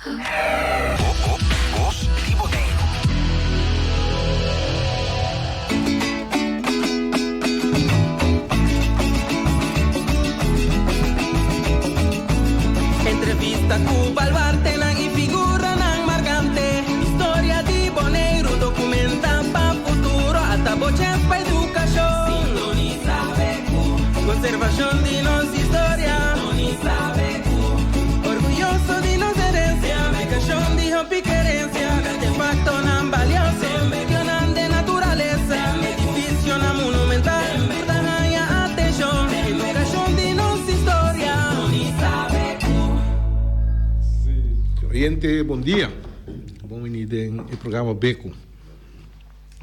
Bos di Boneiru. Entrevista ku baluartenan i figuranan markante. Historia di Boneiru dokumentá pa futuro. Ata bo chèns pa edukashon. Sintonisá BQ. Konservashon di nos historia. Sintonisá BQ. Orguyoso di nos herensia. Publikashon di hopi kerensia. Artefaktonan balioso. Medionan den naturalesa. Edifisionan monumental. Tur ta haña atenshon. Edukashon di nos historia. Oyente bon dia. Bon bini den e programa Beku.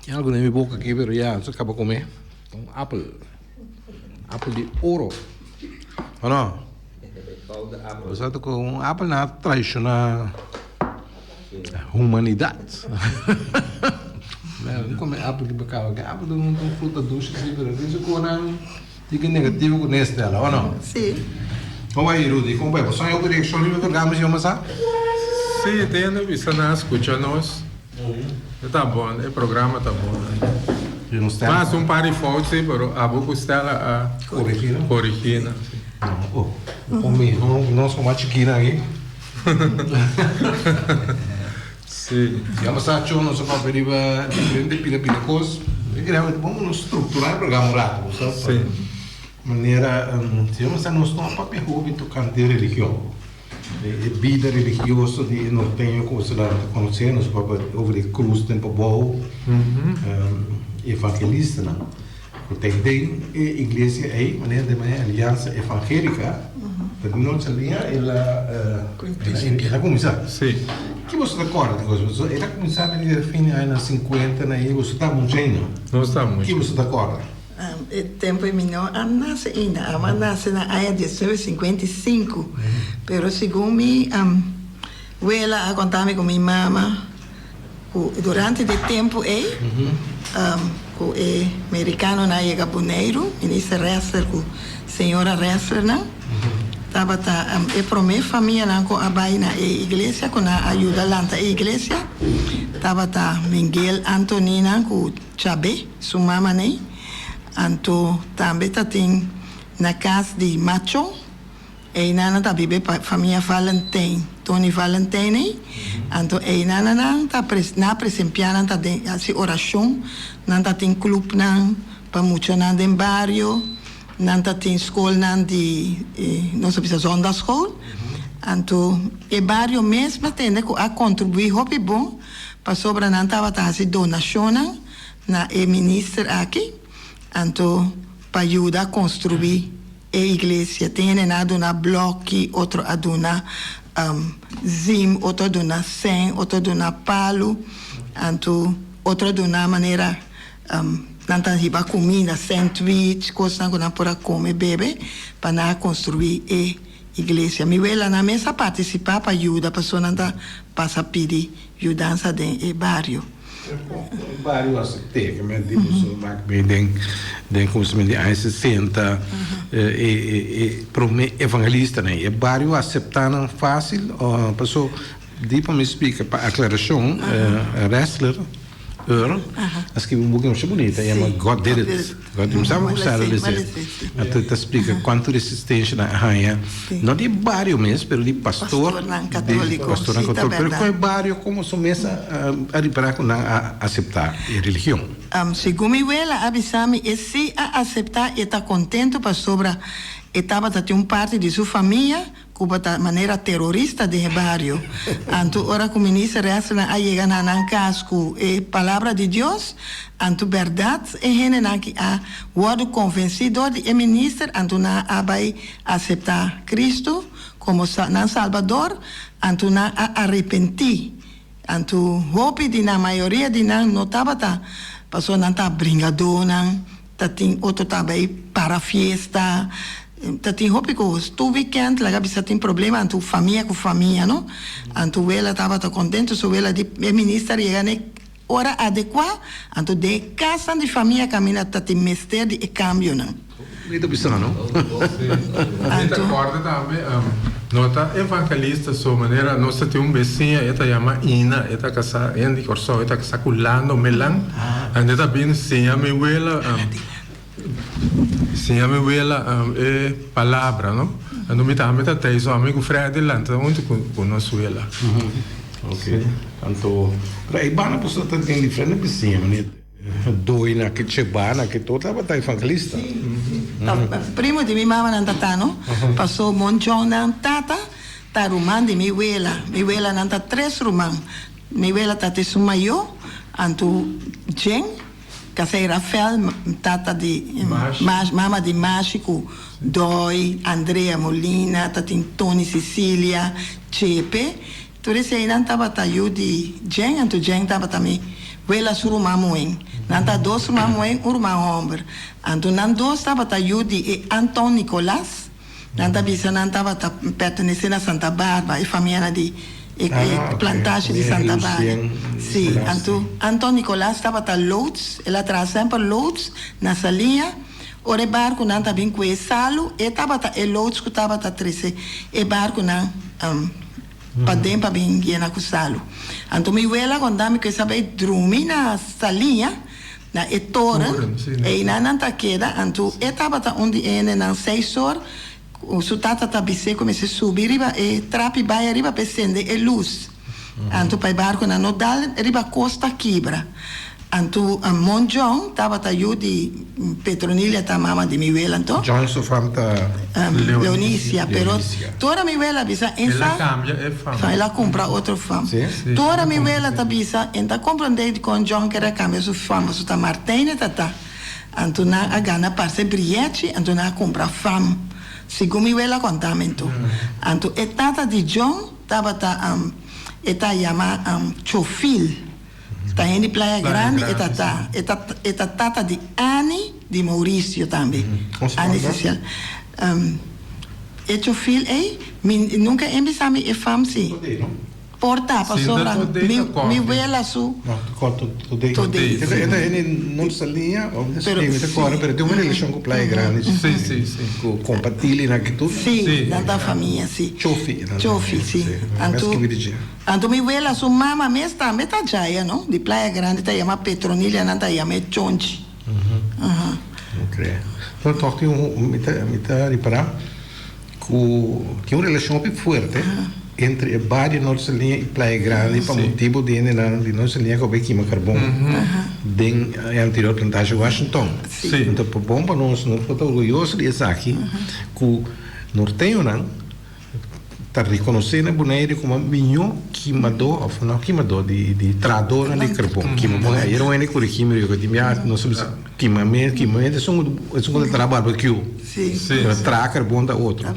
Tin algo den mi boka aki pero ya nos a kaba kome. Ta un apel. Apel di oro. O no? Bo sa ku un apel nan a traishona humanidat. Mi kome apel ki bo kaba. Apel ta un fruta dushi si pero tin su konan. Tin ke negativo ku nes tela, o no? Si. Kon bai Rudy? Kon bai? Bo sa hopi reakshon riba e programa si yoma sa? Si, tin hende bisa nan a skucha nos. E ta bon, e programa ta bon. Mas un par di fout si, pero abo ku Stella a Korigí nan. Korigí nan, si. No, oh, kon mi, nos komo a chikí nan aki. Si. Ya bo sa cho nos a papia riba diferente pida pida kos. Mi kere habi bon nos strukturá e programa un rato, bo sa. Si. Manera si bo sa nos no a papia hopi tokante religion. E bida religioso di e norteño ku boso ta konosé, nos a papia over di krus den pabou, evangelistanan ku ta den e iglesia ei, manera den e Aliansa Evangélika. Ta di nochi al dia el a el a kuminsá. Sí. Ki boso ta kòrda di kos? Boso el a kuminsá den e fin di añanan sinkuenta na ei boso ta mucha ainda. Nos ta mucha. Ki boso ta kòrda? E tempu ei mi no a nase ainda. Amo a nase na aña diesnuebe sinkuenta i sinku. Pero segun mi wela a konta mi ku mi mama ku durante di e tempu ei ku e merikanonan a yega Boneiru, Minister Ressler ku señora Resslernan tabata e promé famianan ku a bai na e iglesia, ku nan a yuda lanta e iglesia, tabata Miguel Antoninan ku Chabé, su mama nei. Anto tambe ta tin na kas di Machon. Einan nan ta biba e famia Valentijn, Tony Valentijn ei. Anto einan nan ta na presempiá nan ta den hasi orashon, nan ta tin klupnan pa muchanan den bario, nan ta tin skolnan di nos ta bisa zondagschool. Anto e bario mes mi a tende ku a kontribuí hopi bon pasobra nan tabata hasi donashonnan na e minister aki anto pa yuda konstruí. E iglesia tin hende a duna blòki, otro a duna zim, otro a duna sèn, otro a duna palu, anto otro a duna manera nan ta hiba kuminda, sèntwich, kosnan ku nan por a kome, bebe, pa nan a konstruí e iglesia. Mi welanan mes a partisipá pa yuda pasobra nan ta pasa pidi yudansa den e bario. E bario asept'é, ke men di boso wak bei den den kuminsamentu di aña sesenta, e e promé evangelistanan. E bario aseptá nan fásil o paso di pa mi splika pa aklarashon Ressler Earl a skibi un buki masha bunita yama God Did It. God Did It. Mi sa bo gusta lesa. Anto ta splika kuantu resistensia nan a haña no di e bario mes pero di pastor Pastornan katoliko. Pastornan Sí, ta katoliko. Pero bèrdat. kon e bario komo su mes a a ripará ku nan a aseptá e religion? Segun mi wela a bisa mi e sí a aseptá i e ta kontentu pasobra e tabata tin un parti di su famia Cu bo ta manera terorista den e bario. Anto ora cu minister Resslernan a yega na nan cas cu e palabra di Dios, anto berdad e hendenan ki a wordo convenci door di e minister, anto nan a bay acepta Cristo como nan Salbador, anto nan a arepenti. Anto hopi di nan, mayoria di nan no tabata, pasobra nan ta bringadornan, Ta tin otro ta bay para fiesta, ta tin hopi cos. Tur weekend laga bisa tin problema anto famia cu famia no. Anto wela tabata contento su wela di e minister yega n'e ora adecua anto den e casnan di famia caminda ta tin mester di e cambionan. Mi ta bisa no. Mi ta corda tambe no ta evangelista so manera nos ta tin un besiña e ta yama Ina e ta casa hende di Corsou e ta casa cu Lando Melan and e ta bin siña mi wela siña mi wela e palabra no anto mi tambe ta tey so ami cu Freddy lanta hunto cu nos wela. Ok anto pero ey banda boso ta tin diferente besiña manera. Doi na ke cheba na ke tur tabata evangelista. Primo di mi mama nan tata no paso monchon nan tata ta ruman di mi wela mi wela nan ta tres ruman mi wela ta esun mayo anto Jen kasei Rafael tata di mama di Mashi ku Doi Andrea Molina ta tin Tony Cecilia Chepe Tur eseinan tabata yu di Jen, anto Jen tabata mi wela su ruman muhén. Nan ta dos ruman muhén, un ruman hòmber. Anto nan dos tabata yu di e Anton Nicolas. Nan ta bisa nan tabata pertenesé na Santa Barba, e famianan di e plantashi di Santa Barba. Sí, anto Anton Nicolas tabata loods, el a traha semper loods na Saliña. Ora e barkunan ta bin ku e salu, e tabata e loods ku tabata trese e barkunan. Paden pa bin yena ku salu. Anto mi wela konta mi ku e sa bai drumi na saliña, na e toren, einan nan ta keda. Anto e tabata un di e hendenan seis or, ku su tata ta bis'é ku mester subi riba e trapi bai ariba pa e sende e lus. Anto pa e barkunan no dal riba kosta kibra. Anto Mon John tabata yu di Petronilia ta mama di mi wela anto. John su fam ta Leonicia pero tur mi wela a bisa en sa. El a cambia e fam. El a cumpra otro fam. Tur mi wela ta bisa en ta comprende dicon John kier a cambia su fam pasobra ta Martijn e ta ta. Anto nan a gana parce briyechi anto nan a cumpra fam segun mi wela conta mi anto. Anto e tata di John tabata e ta yama Chofil. Ta hende Playa Grande e ta ta. E ta e ta tata di Annie di Mauricio tambe. Annie Cecial. E chofil ei mi nunca en bisa mi e fam si. Por ta pasobra mi mi wela su. No, Todei. Todei. E ta hende Noord Saliña of Pero mi ta kòrda pero tin un relashon ku Playa Grande. Si si si. Ku kompatili nan ki tur. Si, nan ta famia si. Chofi. Chofi si. Anto. Anto mi wela su mama mes tambe ta djaya no, di Playa Grande ta yama Petronilia nan ta yama e Chonchi. Aha. Ok. Pero toch tin un, mi ta, mi ta ripara ku tin un relashon hopi fuerte entre e bario Noord Saliña i Playa Grande pa motibu di hendenan di Noord Saliña ku a bai kima karbon den e anterior plantage Washington. Anto pa bon pa nos, nos por ta orguyoso di esaki ku norteñonan Ta rekonosé na Bonaire komo miñó kimadó òf no kimadó di di trahadónan di karbon. Kima bon ayer un hende korigí mi riba di mi a nos a bisa kima mes kima mes esun esun ku ta traha barbecue pero traha karbon ta otro.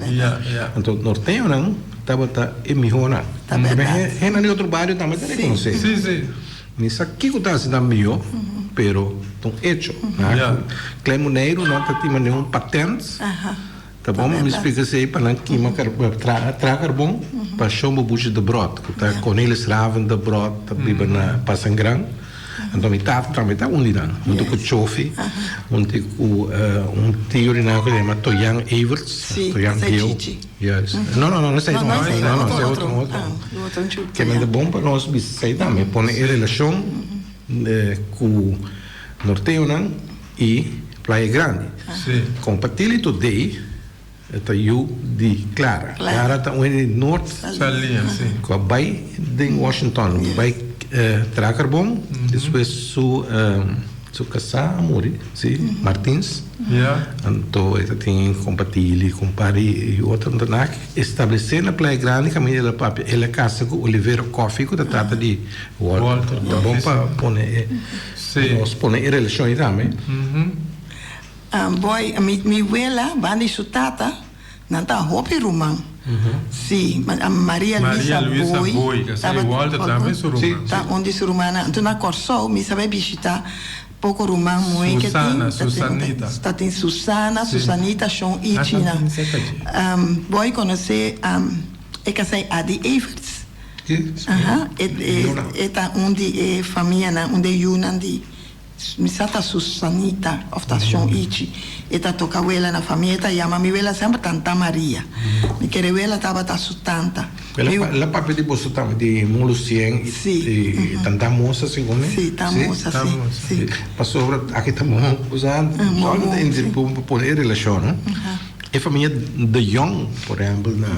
Anto norteñonan tabata e mihónan. Hendenan di otro bario tambe ta rekonosé. Mi sa kiko ta hasi nan mihó pero ta un echo. Klein Boneiru nan ta tin manera un patent. Ta bon mi splika esei pa nan kima traha karbon pa shon bo buchi de brot ku ta Cornelis Raven de brot ta biba na Pasangran anto mi tata tambe ta un di nan huntu ku Chofi huntu ku un tio di nan ku ta yama Toyan Everts Toyan Geo juist no no no esei no no no esei otro otro ke ta bon pa nos bisa esei tambe pone e relashon ku norteonan i Playa Grandi. Compartili Today ta yu di Clara. Clara ta un hende di Noord ku a bai den Washington, bai traha karbon, despues su su kasá a muri, si, Martins. Anto e ta tin Compartili, Compari i otro. Anto nan a establesé na Playa Grandi kaminda el a papia, el a kasa ku Olivero Coffie ku ta tata di Walter. Ta bon pa pone e. Nos pone e relashon ei tambe. Boy, mi wela banda di su tata, nan ta hopi ruman. Si, Maria Luisa Boy ta un di su rumannan. Anto na Kòrsou mi sa bai bishita poko ruman muhé ke tin. Ta tin Susana, Susanita, Shon Ichi nan. Boy konosé e kasai Adi Everts. Aha, e ta un di e famianan, un di e yunan di Mi sa ta Susanita of ta Shon Ichi. E ta toca wela na famia. E ta yama mi wela semper Tanta Maria. Mi kere wela tabata su tanta. Mi. La papia di boso tambe di Mon Lucien y Tanta Mosa segun mi? Si, Ta Mosa, si, si. Pasobra aki ta bon usa solamente pa pone e relacion no. E famia De Jong por ehempel na.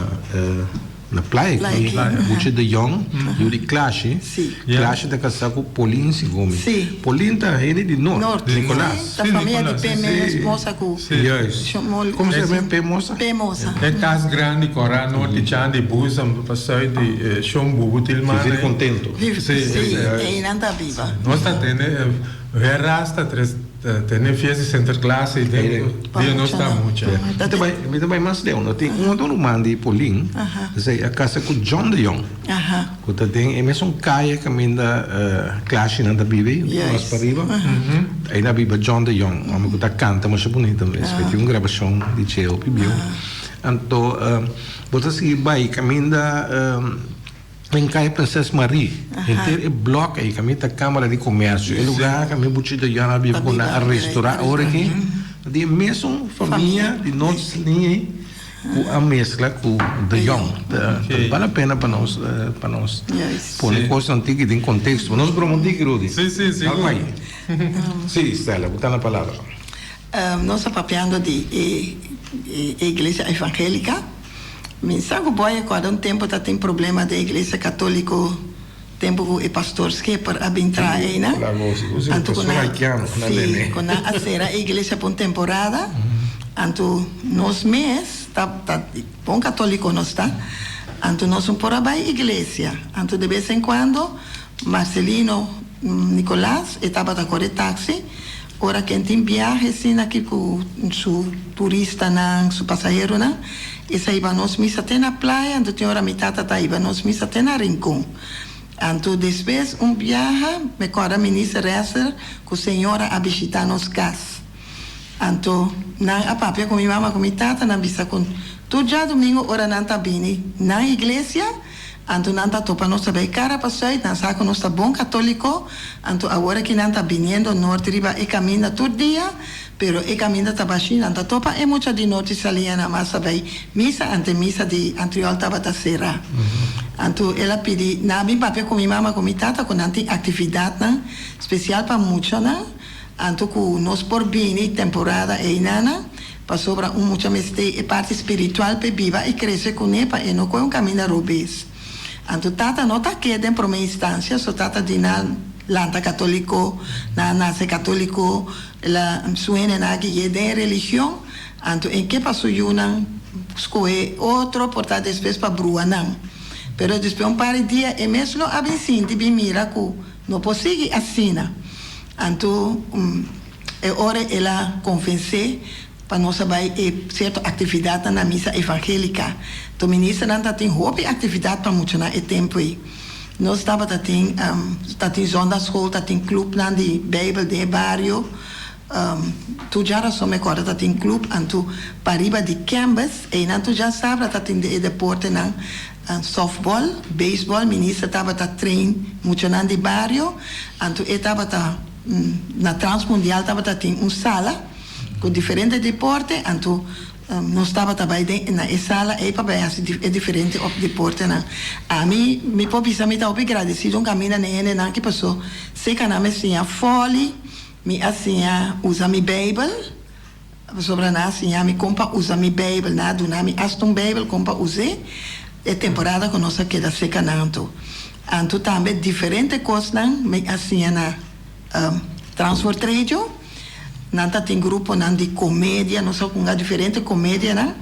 Na playa aki, Buchi de Jong, yu di Klaasje. Klaasje ta kasá ku Polin Sigomi. Polin ta hende di Noord, Nicolaas. Ta famia di P. Menos Mosa ku. Juist. Komo se yama P. Mosa? P. Mosa. E kas grandi kòrá noord di Chan di Buzem pa sùit di Shon Bubu Tilmana. Vivir contento. Si, einan ta biba. Nos ta tene wèras ta tres. Tene fiesta di Sinterklaas ei den dia nos ta mucha. Mi ta bai mas leu. No tin un otro ruman di Paulin, esei a kasa ku John de Jong, ku ta den e mesun kaya kaminda Klaasjenan ta biba ei, mas pariba. Ei na biba John de Jong, un homber ku ta kanta masha bunita mes. Mi tin un grabashon di dje hopi bieu. Anto bo ta sigui bai kaminda. Den Kaya Prinses Marie, henter e blòk ei kaminda ta Kámara di Komèrsio, e lugá kaminda Buchito Jan a biba ku nan a restorá ora aki, ta di e mesun famia di nos liña ei ku a meskla ku De Jong. Ta bal la pena pa nos pa nos pone kosnan tiki den konteksto. Nos broma un tiki, Rudy. Kalma ei. Sí, Stella, bo ta na palabra. Nos a papiando di e iglesia evangélica. Mi sa ku bo a recorda un tempo ta tin problema den iglesia católico, tempo ku e pastor Schipper a bin traha einan. Anto ku nan, si, ku nan a sera e iglesia pa un temporada. Anto nos mes ta ta bon católico nos ta, anto nos no por a bai iglesia. Anto de bes en cuando Marcelino Nicolas e tabata kore taxi. Ora ken tin biahe asina aki ku su turistanan, su pasaheronan, e sa hiba nos misa te na playa, anto tin ora mi tata ta hiba nos misa te na Rincon. Anto despues un biaha mi kòrda Minister Resser ku señora a bishitá nos kas. Anto nan a papia ku mi mama ku mi tata, nan bisa ku tur djadumingu ora nan ta bini nan iglesia, Anto nan ta topa nos ta bay cara pa zuid, nan sa cu nos ta bon catolico, anto awor aki nan ta biniendo noord riba e caminda tur dia, pero e caminda ta bashi, nan ta topa e mucha di nochi salia nan mas ta bay misa, ante misa di Antriol tabata cera. Anto el a pidi, nan a bin papia cu mi mama cu mi tata cu nan tin actividadnan special pa muchanan, anto cu nos por bini temporada eynana, Pasobra un mucha mester e parti spiritual p'e biba i krese kuné pa e no kohe un kaminda robes. Anto tata no ta ke den promé instansia, so tata di nan lanta katoliko, nan a nase katoliko, el a su hendenan a gui'é den e religion, anto e ke pa su yunan skohe otro por ta despues pa brua nan. Pero despues un par di dia e mes lo a bin sinti bin mira ku no por sigui asina. Anto. E ora el a konvensé pa nos a bai e sierto aktividatnan na misa evangélika. To ministernan ta tin hopi aktividat pa muchanan e tempu ei. Nos tabata tin ta tin zondagschool, ta tin klupnan di Beibel den e bario. Tur djarason mi kòrda ta tin klup, anto pariba di Kembes einan tur djasabra ta tin e deportenan, sòftbòl, beisbòl. Minister tabata train muchanan di bario, anto e tabata. Na Transmundial tabata tin un sala ku diferente deporte, anto nos tabata bai den na e sala ei pa bai hasi e diferente deportenan. Ami mi por bisa mi ta hopi gradesido un kaminda na e hendenan ki pasó seka nan mi a siña fòli, mi a siña usa mi beibel, Pasobra nan a siña mi kon pa usa mi Beibel, nan a duna mi asta un Beibel kon pa us'é e temporada ku nos a keda seka nan anto. Anto tambe diferente kosnan mi a siña na Transworld Radio. Nan ta tin gruponan di komedia, nos a hunga diferente komedianan.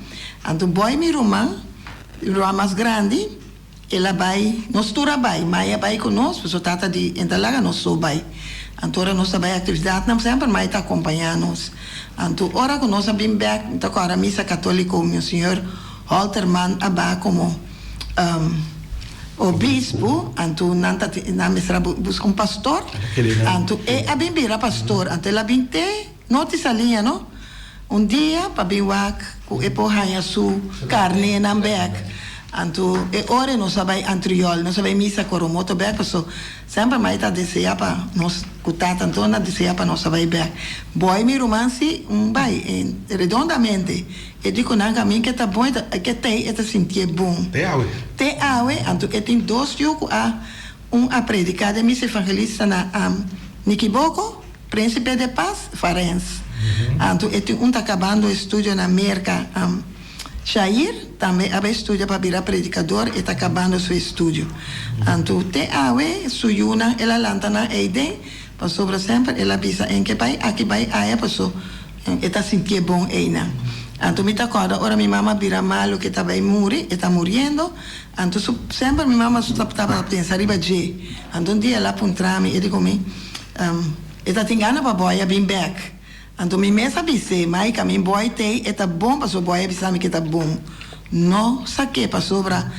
Anto bòi mi ruman, mi ruman mas grandi, El a bai, nos tur a bai, Mai a bai ku nos, pasobra tata di e ta laga nos so bai. Anto ora nos ta bai aktividatnan semper Mai ta akompañá nos. Anto ora ku nos a bin bèk, mi ta kòrda misa katóliko, Monseñor Holterman a baha komo obispu, anto nan ta nan mester a buska un pastor, anto e a bin bira pastor, anto el a bin te Noti saliña no. Un dia pa bin wak ku e por haña su karnénan bèk. Anto e ora ei nos a bai Antriol, nos a bai misa Coromoto bek paso semper mai ta desea pa nos ku tata anto na desea pa nos a bai bek. Boy mi ruman si un bai e redondamente e di ku nan kamin ke ta bon e ta ke tei e ta sintié bon. Te awe. Te awe anto e tin dos yu ku a un a prediká den misa evangelista na Nikiboko, Principe de Paz, Farens. Anto e tin un ta kabando estudio na Merka. Shair tambe a bai studia pa bira predikador, e ta kabando su estudio. Anto te awe su yunan el a lanta nan eiden, pasobra semper el a bisa en ke bai aki bai aya paso e ta sintié bon einan. Anto mi ta kòrda ora mi mama bira malu ke ta bai muri, e ta muriendo, anto su semper mi mama su tabata pensa riba dje. Anto un dia el a puntra mi, e di ku mi, e ta tin gana pa bòi a bin bèk. Anto mi mes a bis'é, Maika, mi boy t'ei, e ta bon pasobra boy a bisa mi ke ta bon. No sak'é pasobra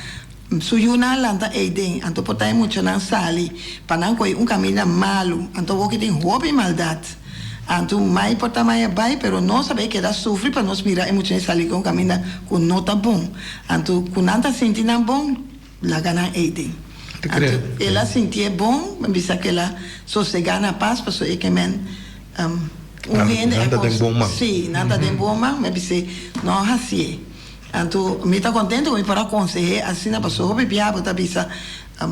su yunan a lanta ei den, anto por ta e muchanan sali pa nan kohe un kaminda malu, anto awor ke tin hopi maldat. Anto mai por ta mai a bai, pero nos a bai keda sufri pa nos mira e muchanan sali ku un kaminda ku no ta bon. Anto ku nan ta sinti nan bon, Laga nan ei den. Anto el a sintié bon, mi bisa ku el a sosegá na pas, pasobra e ke men un hende a Nan ta den bon man. Sí, nan ta den bon man, mi a bis'é, no hasié. Anto mi ta kontento ku mi por a konseh'é asina, pasobra hopi bia bo ta bisa,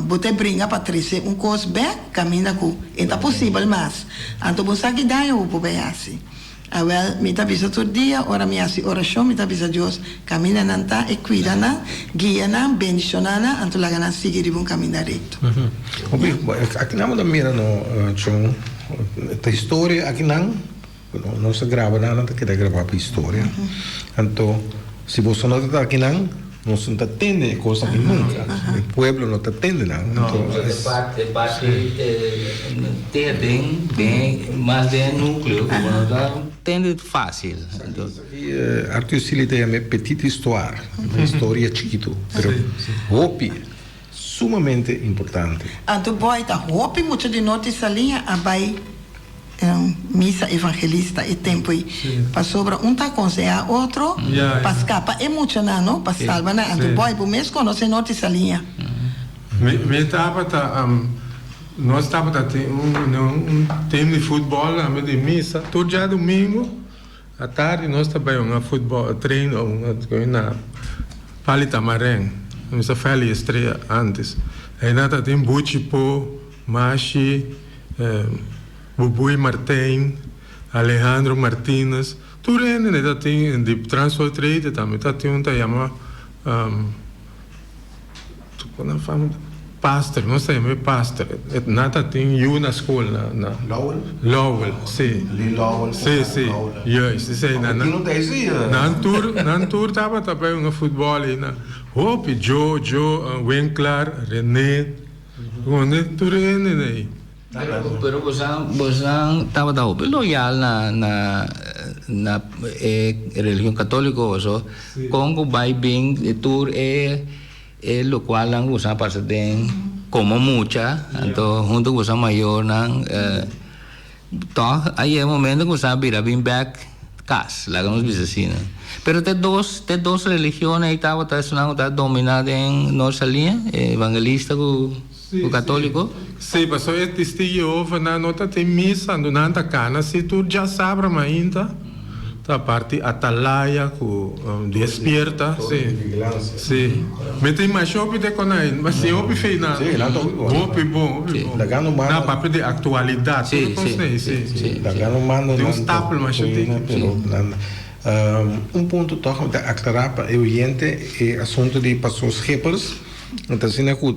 bo ta bringa pa trese un kos bèk kaminda ku e ta posibel mas. Anto bo sa ki daño bo por bai hasi. Awel, mi ta bisa tur dia, ora mi hasi orashon, mi ta bisa Dios, kaminda nan ta, e kuida nan, guia nan, bendishoná nan, anto laga nan sigui riba un kaminda rekto. Hopi, akinan bo ta mira no, Chon, ta historia akinan, nos ta graba nan, nan ta keda grabá pa historia. Anto, si boso no ta ta akinan, nos no ta tende e kos aki nunka. E pueblo no ta tende nan. No, e parti, e parti te aden, den, mas den e nucleo, ku bo no ta tende fácil. Esaki Arthur Seeley ta yama e petite histoire, un historia chikitu, pero hopi, sumamente importante. Anto boy ta hopi mucha di Norte Saliña a bai misa evangelista e tempo ei pasobra un ta aconseha otro pa scapa e muchanan no pa salba nan anto boy bo mes conoce Norte Saliña. Mi tabata nos tabata tin un team di futbol tambe di misa tur djadumingo Atardi nos ta bai un futbol train o un na Pali Tamarén, mester Feli Estrella antes. Einan ta tin Buchi Po, Mashi, Bubui Martijn, Alejandro Martinez, tur hende ta tin di Transworld Trade tambe ta tin un ta yama. Pastor, nos ta yam'é pastor. Nan ta tin yu na skol na na. Lowell? Lowell, si. Lee Lowell. Si, si. Juist, esei nan. Nan ta esei. Nan tur, nan tur tabata bai hunga futbòl ei na. Hopi, Joe, Joe, Winklar, Rene, tur hende ei. Pero bosan bosan tabata hopi loyal na na na e religion katoliko so kon ku bai bin tur e e lokualnan ku bosan a pasa den komo mucha anto hunto ku bosan mayornan tòg a yega momento ku bosan a bira bin bèk kas laga nos bisa asina pero te dos te dos religionnan ei tabata esunnan ku ta domina den Noord Saliña e evangelista ku. Ku katóliko? Sí, pasobra e Testigo di Jehovanan no ta tin misa, anto nan ta kana sí tur djasabra mainta, ta parti Atalaya ku Despierta, sí, sí. Mi tin masha hopi te konai, ma sí hopi fe nan, hopi bon, hopi bon. Nan papia di aktualidat, tur kos ei, sí. Tin un stapel masha tiki. Un punto tòg mi ta aklará pa e oyente e asuntu di Pastor Schippers. Ta asina ku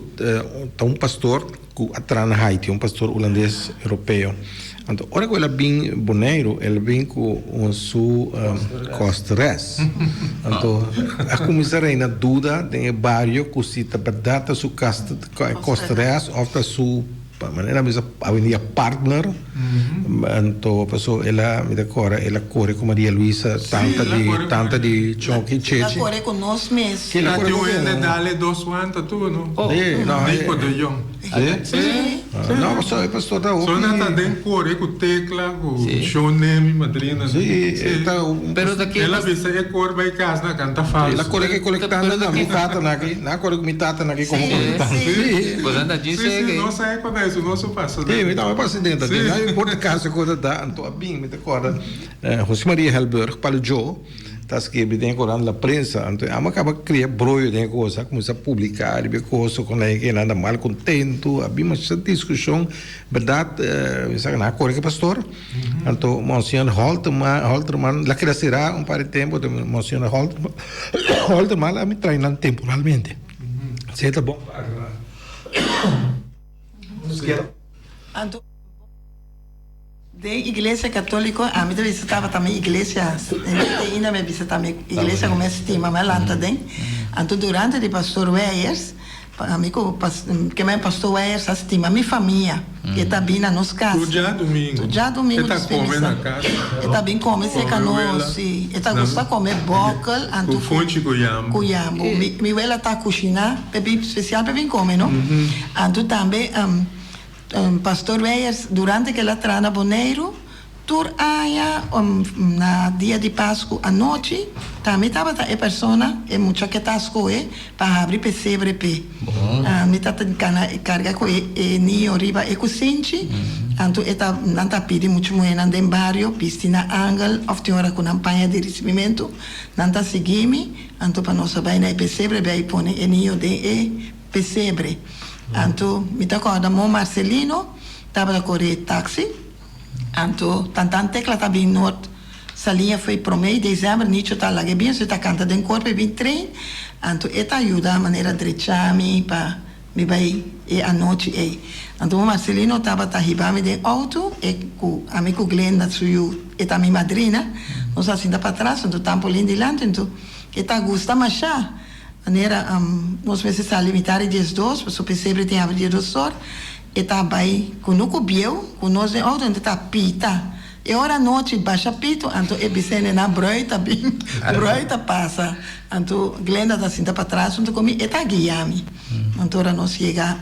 ta un pastor ku a traha na Haiti, un pastor hulandes europeo. Anto ora ku el a bin Boneiru, el a bin ku su kosteres. Anto a kuminsá reina duda den e bario ku si ta bèrdat ta su kosteres òf ta su Pa manera mi sa awendia partner, anto paso el a, mi ta kore, el a kore ku Maria Luisa, tanta di, tanta di Choki, Chechi. El a kore ku nos mes. El a kore ku nos. Dale dos wanta tur, no? Sí, no. Nico de Jong. Sí? No, paso e pastor ta hopi. So nan ta den kore ku Tecla, ku Shone, mi madrina. Sí, e ta un. Pero ta El a bisa e kor bai kas na kanta falso. El a kore ku e kolektando na mi tata na aki. Nan a kore ku mi tata na aki komo kolektando. Sí. Bo nan ta djis Sí, sí, nos a e kota eso, nos a pasa. Sí, mi tambe pasa den ta. Den por di kas e kota ta, anto a bin, mi ta kòrda José Maria Helberg, Palo Joe. Ta skirbi den e korant La Prensa. Anto e amo a kaba kria broyo den e kos, a kuminsá publiká riba e kos ku nan e nan ta mal kontentu, a bin masha diskushon. Bèrdat mi sa ku nan a kore ku e pastor. Anto Monseñor Holterman Holterman la keda será un par di tempu, anto Monseñor Holterman Holterman a mi trae nan temporalmente. Esei ta bon pa aklará. Anto. Den iglesia católico ami ta bisa tabata mi iglesia te ainda mi a bisa ta mi iglesia cu mi a stima mi a lanta den anto durante di pastor Weyers ami cu kimen pastor Weyers a stima mi famia e ta bin na nos cas Tur djadumingu tur djadumingu e ta come na cas e ta bin come cerca nos si e ta gusta come bokkel anto cu funchi cu yambo cu yambo mi wela ta cushina p'e bin special p'e bin come no anto tambe. Pastor Weyers durante ku el a traha na Boneiru tur aña na dia di Pasku anochi tambe tabata e persona e mucha ke ta skohe pa habri pesebre p'e. Mi ta kana karga ku e niño riba e kusinchi anto e ta nan ta pidi muchu muhénan den bario bisti na angel òf tin ora ku nan paña di risibimentu nan ta sigui mi anto pa nos a bai na e pesebre bai pone e niño den e pesebre. Anto mi ta kòrda mo Marcelino tabata kore taxi, anto tantan Tecla ta bin Noord Saliña fo'i promé di desèmber Nicho ta laga e bin so e ta kanta den kor pa e bin train, anto e ta yuda manera drecha mi pa mi bai e anochi ei. Anto mo Marcelino tabata hiba mi den outo e ku ami ku Glenda su yu e ta mi madrina nos a sinta patras anto Tampolin dilanti anto e ta gusta mashá. Manera nos mester sali mitar di diesdos, pasobra pesebre tin habri diesdos or, e ta bai ku no ku bieu, ku nos den outo, anto ta pita. E ora anochi basha pito, anto e bisende nan brui ta bin, brui ta pasa. Anto Glenda ta sinta patras hunto ku mi, e ta guia mi. Anto ora nos yega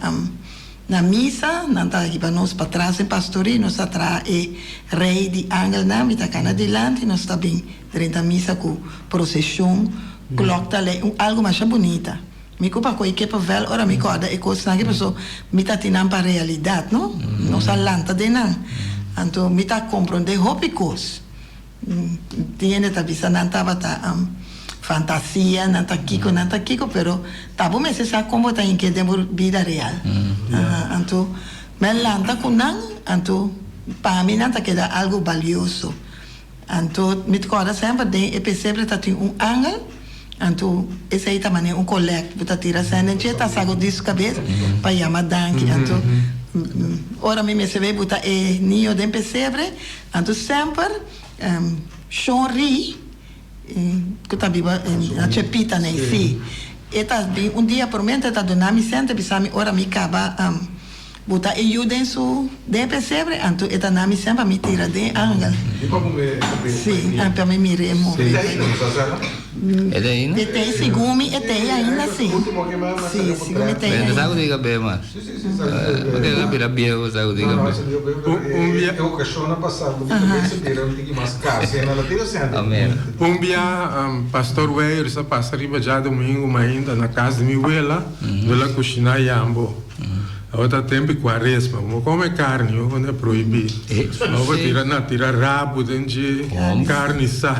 na misa, nan ta hiba nos patras den pastorí, nos ta traha e rei di angelnan, mi ta kana dilanti, nos ta bin Drenta misa ku proseshon, klòk ta lei, un algu masha bunita. Mi ku pa koe kepa vèl ora mi kòrda e kosnan aki paso mi ta tin nan pa realidat no, nos a lanta den nan. Anto mi ta komprondé hopi kos. Tin hende ta bisa nan tabata fantasia, nan ta kiko, nan ta kiko, pero ta bo mester sa kon bo ta hink'é den bo bida real. Anto mi a lanta ku nan, anto pa mi nan ta keda algu balioso. Anto mi ta kòrda semper den e pesebre ta tin un angel, anto esei ta manera un kolèkt, bo ta tira sèn den dje, ta sagudí su kabes pa yama danki. Anto ora mi mester bay buta e niño den pesebre, anto semper Shon Ri, ku ta biba na Chepita nei, si, e ta bin un dia promé, anto e ta duna mi sèn, ta bisa mi ora mi kaba. Bo ta e yu den su den e pesebre, anto e ta na mi sen pa mi tira den angel. Sí, pa mi mira e move. E ta ainda? E ta ei segun mi e ta ei ainda sí. Sí, segun mi e ta ei ainda. Saku di kabé mas. Porque el a bira biehu saku di kabé. Un bia Pastor Weyers a pasa riba djadomingo mainta na kas di mi wela, lo el a kushiná yambo. Awor ta tempu di kuaresma, bo kome karni, bo pone prohibí. Bo por tira na tira rabu den dje, karni sa.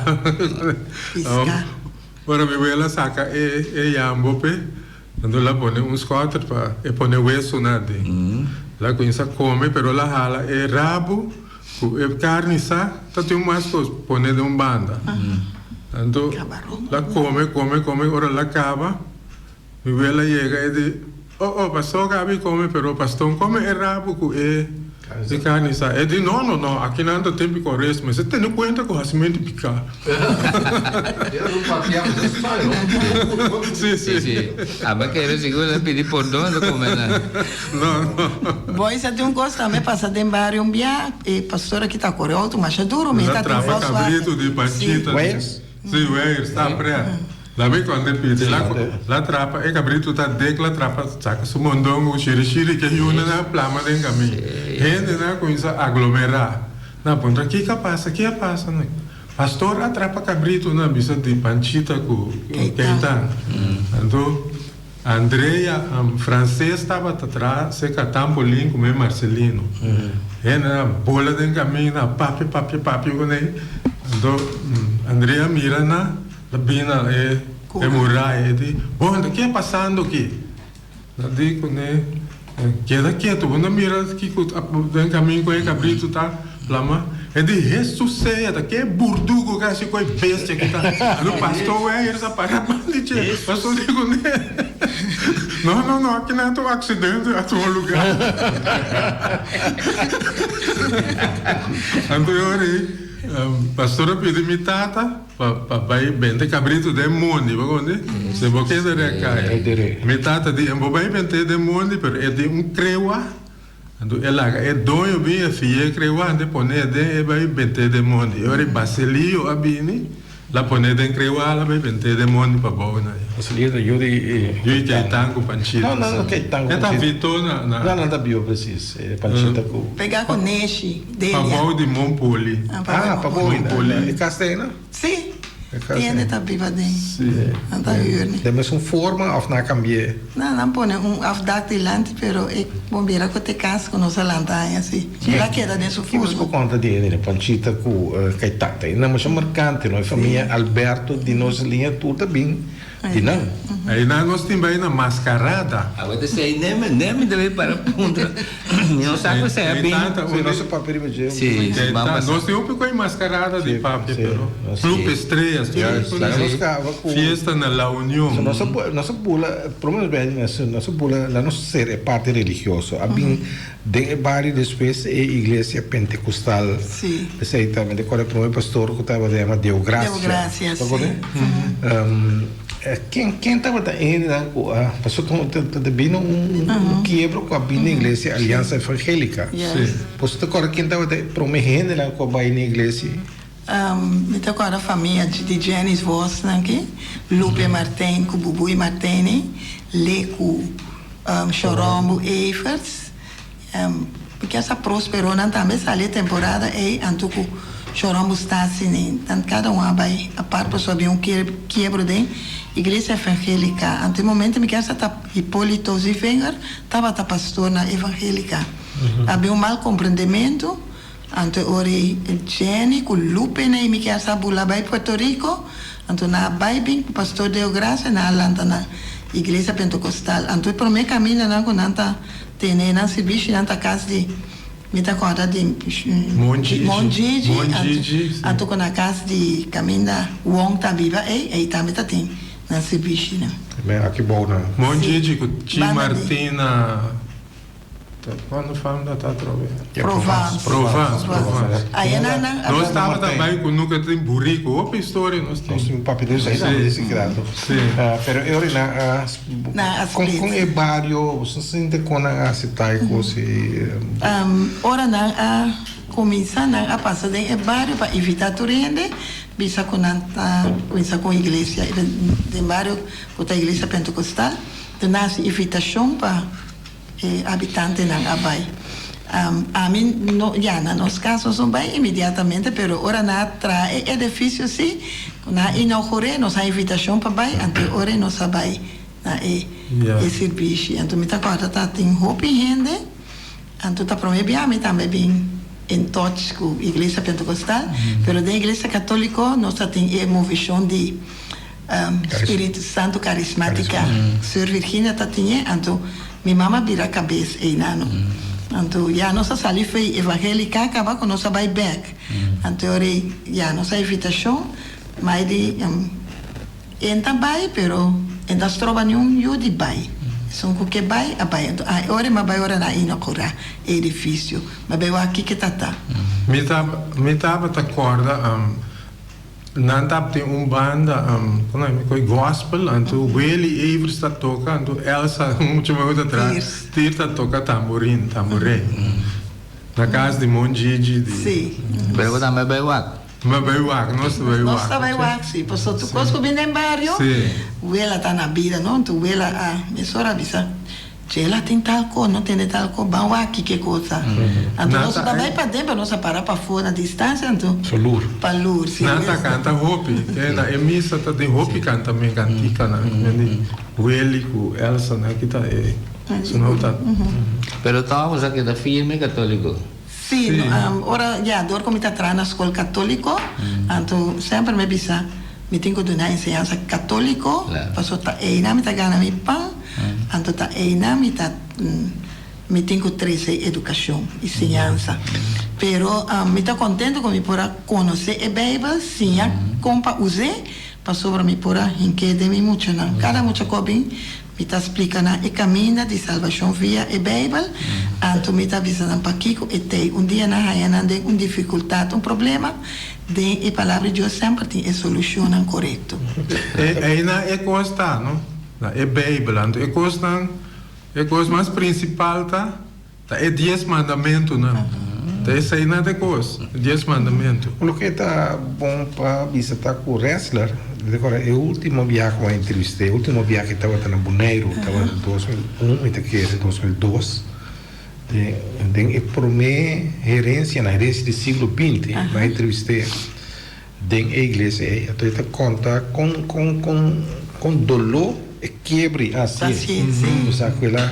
Ora mi wela saka e e yambo p'e, anto el a pone un skòter pa e pone wesunan aden. El a kuminsá kome, pero el a hala e rabu ku e karni sa, ta tin un mas kos pone den un banda. Anto el a kome, kome, kome, ora el a kaba. Mi wela yega e di, Oh, oh, pastor Gaby come, pero pastor come e rabo cu e e carne sa. E di, No, no, no, aki nan ta tempi cuaresma, mester tene cuenta cu hacimentu pica. Sí, sí. Sí, sí. Aba kere sigur el a pidi pordon el a come nan. No, no. Boy sa tin un cos tambe pasa den bario un bia, e pastor aki ta core auto masha duro, mi El a ta tin trapa Volkswagen. cabrito di Sí. Panchita. Weyers? Sí, Weyers, ta pret. Labi konde pidi la la trapa e kabritu ta dek la trapa saka su mondongo shiri shiri ke yuna na plama den kamin. Hendenan a kuminsa aglomerá. Nan a puntra kiko a pasa ki a pasa nan. Pastor a trapa kabritu nan a bisa di Panchita ku Keitan. Anto Andrea Frances tabata traha serka Tampolin ku me Marcelino. Hende a bola den kaminda a papia papia papia kuné. Anto Andrea a mira nan a bini na e muraya e di, Bon, ke a pasando aki? Nan di kuné, Keda ketu, bo no mira kiko den kamin ku e kabritu ta plama? E di, Hesus sea, ta ke burdugu ku a hasi ku e bestia ki ta? Anto pastor Weyer ta para banda dje. Pastor di kuné, No, no, no, aki nan ta un aksidente a tuma lugá. Anto e ora ei, pastor a pidi mi tata. Pa pa bai bente kabritu den mondi, bo kondi? Si bo keda den kaya. Mi tata di, bo bai bent'é den mondi, pero e tin un krewa. Anto e laga e doño bin e fia e krewa, anto e pon'é den e bai bent'é den mondi. E ora e Basilio a bini, la pon'é den krewa, la bai bent'é den mondi pa bou na. Basilio ta yu di. Yu di Keitan ku Panchita. No, no, no Keitan ku Panchita. E ta Vito na na. No, no ta biu presis. Panchita ku. Pega ku Neshi. Delia. Pa bou di Montpoli. Ah, pa bou di. E kas ta ei, no? Sí. Tiende ta biba den. Sí. Nan ta huur ni. Den mesun forma of nan a cambi'é? No, nan pone un afdak dilanti, pero e bon bira cu t'e cas cu nos a lanta aña si. El a keda den su Ki forma. nos por conta di hende Panchita cu Caitata? E nan masha marcante, no? E famia Alberto di nos liña tur ta bin Di nan. Einan nos tin bai na mascarada. Awe ta esei neme neme debe para puntra. Mi no sa ku esei a bin. Si nos a papia riba dje. Si, si ban pasa. Nos tin hopi ku e mascarada di papia pero Club Estrellas fiesta na La Union. Nos a nos a bula prome nos bai nos a bula la nos ser e parti religioso a bin den e bario despues e iglesia pentecostal. Esei ta mi ta acorda e prome pastor cu tabata yama Deogracia. Deogracia, Ta acorda? Ken ken tabata e hendenan cu a pasobra ta ta bini un un kiebro cu a bini na iglesia Alianza Evangelica. Boso ta acorda ken tabata e prome hendenan cu a bai na iglesia? Mi ta acorda famia di Janice Vosnan aki, Lupe Martijn cu Bubui Martijn, Leku Shorombu Everts. Porque esa Prosperonan tambe sali e temporada ei anto cu Shorombu Stasi ni nan cada un a bay apart pasobra habia un kiebro den Iglesia Evangelica. Anto e momento mi kier sa ta Hipolito Zievinger tabata pastor na Evangelica. Habia un mal comprendemento anto e ora ei Jenny cu Lupe na ei mi kier sa bula bay Puerto Rico anto nan a bay bin cu pastor Deogracia nan a lanta na Iglesia Pentecostal. Anto e prome camindanan cu nan ta Tene nan sirbishinan ta kas di, mi ta kòrda di Mon Gigi. Mon Gigi, Mon Gigi, si. anto ku na kas di kaminda Wong ta biba ei, ei tambe ta tin nan sirbishinan. Men aki bou nan. Mon Gigi ku Chi Banda di. Martina, ta cuando fam ta ta atrobe? Provence. Provence, Provence. Aya nan nan a. Nos tabata bai ku nuka tin buriku, hopi historia nos tin. Nos tin papia di esei tambe di sikrado. Si. Pero e ora nan a. Nan a Kon split. kon e bario boso sinti kon nan a aseptá e kos ei? Ora nan a kuminsá nan a pasa den e bario pa invitá tur hende bisa ku nan ta kuminsá ku un iglesia den bario ku ta iglesia pentekostal. Nan a hasi invitashon pa e habitantenan a bai. Ami no, ya, na nos kas nos no bai inmediatamente, pero ora nan a traha e edifisio si, ku nan a inougur'é, nos a invitashon pa bai, anto e ora ei nos a bai na e e sirbishi. Anto mi ta kòrda ta tin hopi hende, anto ta promé bia ami tambe bin in touch ku Iglesia Pentecostal, pero den Iglesia Katóliko nos ta tin e movishon di Spiritu Santu Karismátika. Sùr Virginia ta tin e, anto mi mama bira kabes einano. Anto ya nos a sali fei Evangélica kaba ku nos a bai bèk. Anto e ora ei ya nos a invitashon, mai di en ta bai pero en ta stroba niun yu di bai. Esun ku ke bai a bai. Anto a e ora ei mi a bai ora nan a inougurá e edifisio. Mi a bai wak kiko ta ta. Mi mi tabata kòrda Nan tabtin un banda con nan koe gospel anto Willy Evers ta toca anto Elsa mucho mehor ta tra Tir ta toca tamborin tamboré na cas di Mon Gigi di. Sí. Pero bo tambe a bay wak? Mi a bai wak, nos ta bai wak. Nos ta bai wak, si. Pasobra tur kos ku bin den bario, wela ta na bida, no? Anto wela a mesora a bisa, Chela tin tal kos, no tende tal kos, ban wak kiko kos ta. Anto nos ta bai paden, pero nos a para pafó na distansia, anto pa lur, si. Nan ta kanta hopi, ke na e misa ta tin hopi kantamen, kantikanan, Willy ku Elsa nan kita e su ta. Pero tòg bo sa keda firme katóliko. Sí, ora ya dor ku mi ta traha na skol katóliko, anto semper mi a bisa mi tin ku duna enseñansa katóliko, pasobra ta einan mi ta gana mi pan, anto ta einan mi ta mi tin ku trese edukashon i siñansa. Pero mi ta kontento ku mi por a konosé e Beibel, siña kon pa us'é, pasobra mi por a hink'é den mi muchanan. Kada mucha ku a bin Mi ta splika nan e kaminda di salbashon via e Beibel, anto mi ta bisa nan pakiko e t'ei. Un dia nan haña nan den un difikultat, un problema, den e Palabra di Dios semper tin e solushonnan korekto. Einan e kos ta, no? Na e Beibel. Anto e kosnan, e kos mas prinsipal ta. Ta e dies mandamentunan. Ta eseinan ta e kos, e dies mandamentu. Loke ta bon pa bisa ta ku Ressler, rekòrda e último biaha ku a entrevist'é, e último biaha ku e tabata na Boneiru tabata 2001 mi ta kere, 2002, den e promé herensianan, herensia di siglo binti, mi a entrevist'é den e iglesia ei. Anto e ta konta kon kon kon kon doló e kiebri a hasié. Osea ku el a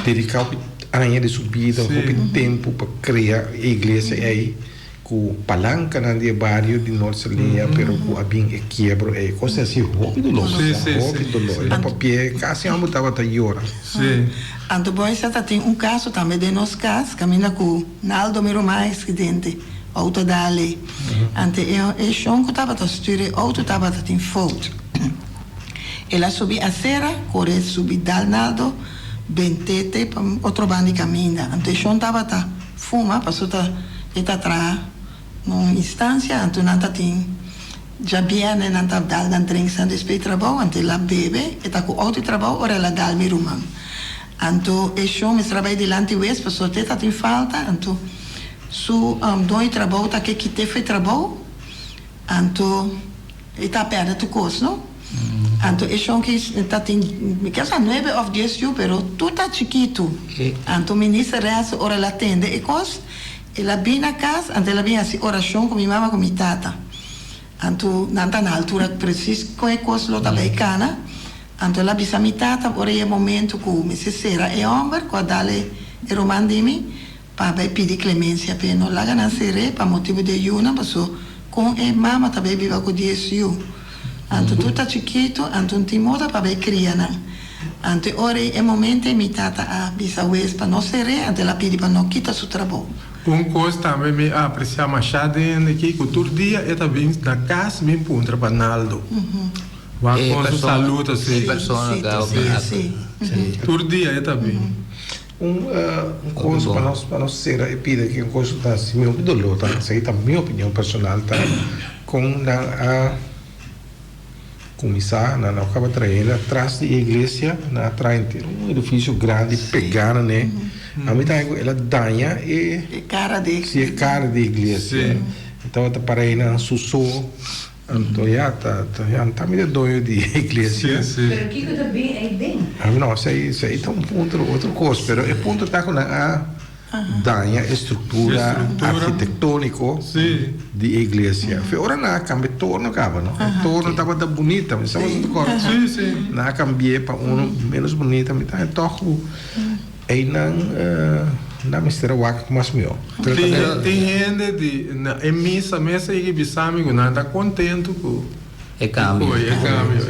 dediká hopi aña di su bida, hopi tempu pa krea e iglesia ei ku palankanan di e bario di Nort Saliña, pero ku a bin e kiebro ei. Kos a hasi hopi doló, hopi doló. El a papi'é kasi amo tabata yora. Anto Boysa ta tin un kaso tambe den nos kas kaminda ku Naldo mi ruman a eksidente. Auto dale. Ante e shon ku tabata stuur e auto tabata tin fout. El a subi acera, kore subi dal Naldo bent'é te pa otro banda di kaminda. Anto e shon tabata fuma paso ta e ta traha na un instancia anto nan ta tin djabièrnè nan ta dal nan drinksnan despues di trabou anto el a bebe e ta ku auto di trabou ora el a dal mi ruman. Anto e shon mester a bai dilanti wes paso te ta tin falta anto. Su don e trabou ta ke kite for e trabou, anto e ta perde tur kos, no? Anto e shon ki ta tin, mi ke sa nuebe of dies yu, pero tur ta chikitu. Anto minister Ressa ora el a tende e kos, el a bin na kas, anto el a bin hasi orashon ku mi mama ku mi tata. Anto nan ta na altura presis kon e kos lo ta bai kana. Anto el a bisa mi tata ora e momento ku mester sera e homber ku a dal e ruman di mi, Pa bai pidi clemencia p'e no laga nan ser'é pa motibu di e yunan, paso con e mama ta bai biba cu dies yu. Anto tur ta chikitu, anto un tin moda pa bai cria nan. Anto e ora ei, e momento ei mi tata a bisa wes pa no ser'é, anto el a pidi pa no kita su trabou. Un cos tambe mi a aprecia masha den aki cu tur dia e ta bin na cas bin puntra pa Naldo. Wak con su salud asi. E persona ta Tur dia e ta bin. Un kos pa nos pa nos sera e pida ki un kos ku ta hasi mi hopi doló ta esaki ta mi opinion personal ta kon nan a kuminsá nan a kaba trae atras di e iglesia nan a traha henter un edifisio grandi pegá na ne ami ta haña ku el a daña e kara di e kara di e iglesia e tabata para einan su so. Anto ya ta ta ya ta mi ta doño di e iglesia. Pero kiko ta bin ei den? No, esei esei ta un punto otro kos, pero e punto ta ku nan a daña e struktura arkitektóniko di e iglesia. Fe ora nan a kambia e torno kaba no, e torno tabata bunita, mi sa boso ta kòrda? Nan a kambi'é pa unu ménos bunita, mi ta tòg ku Einan nan mester a wak mas mihó. Tin hende di na e misa mes a yega bisa mi ku nan ta kontentu ku e kambio. E kambio.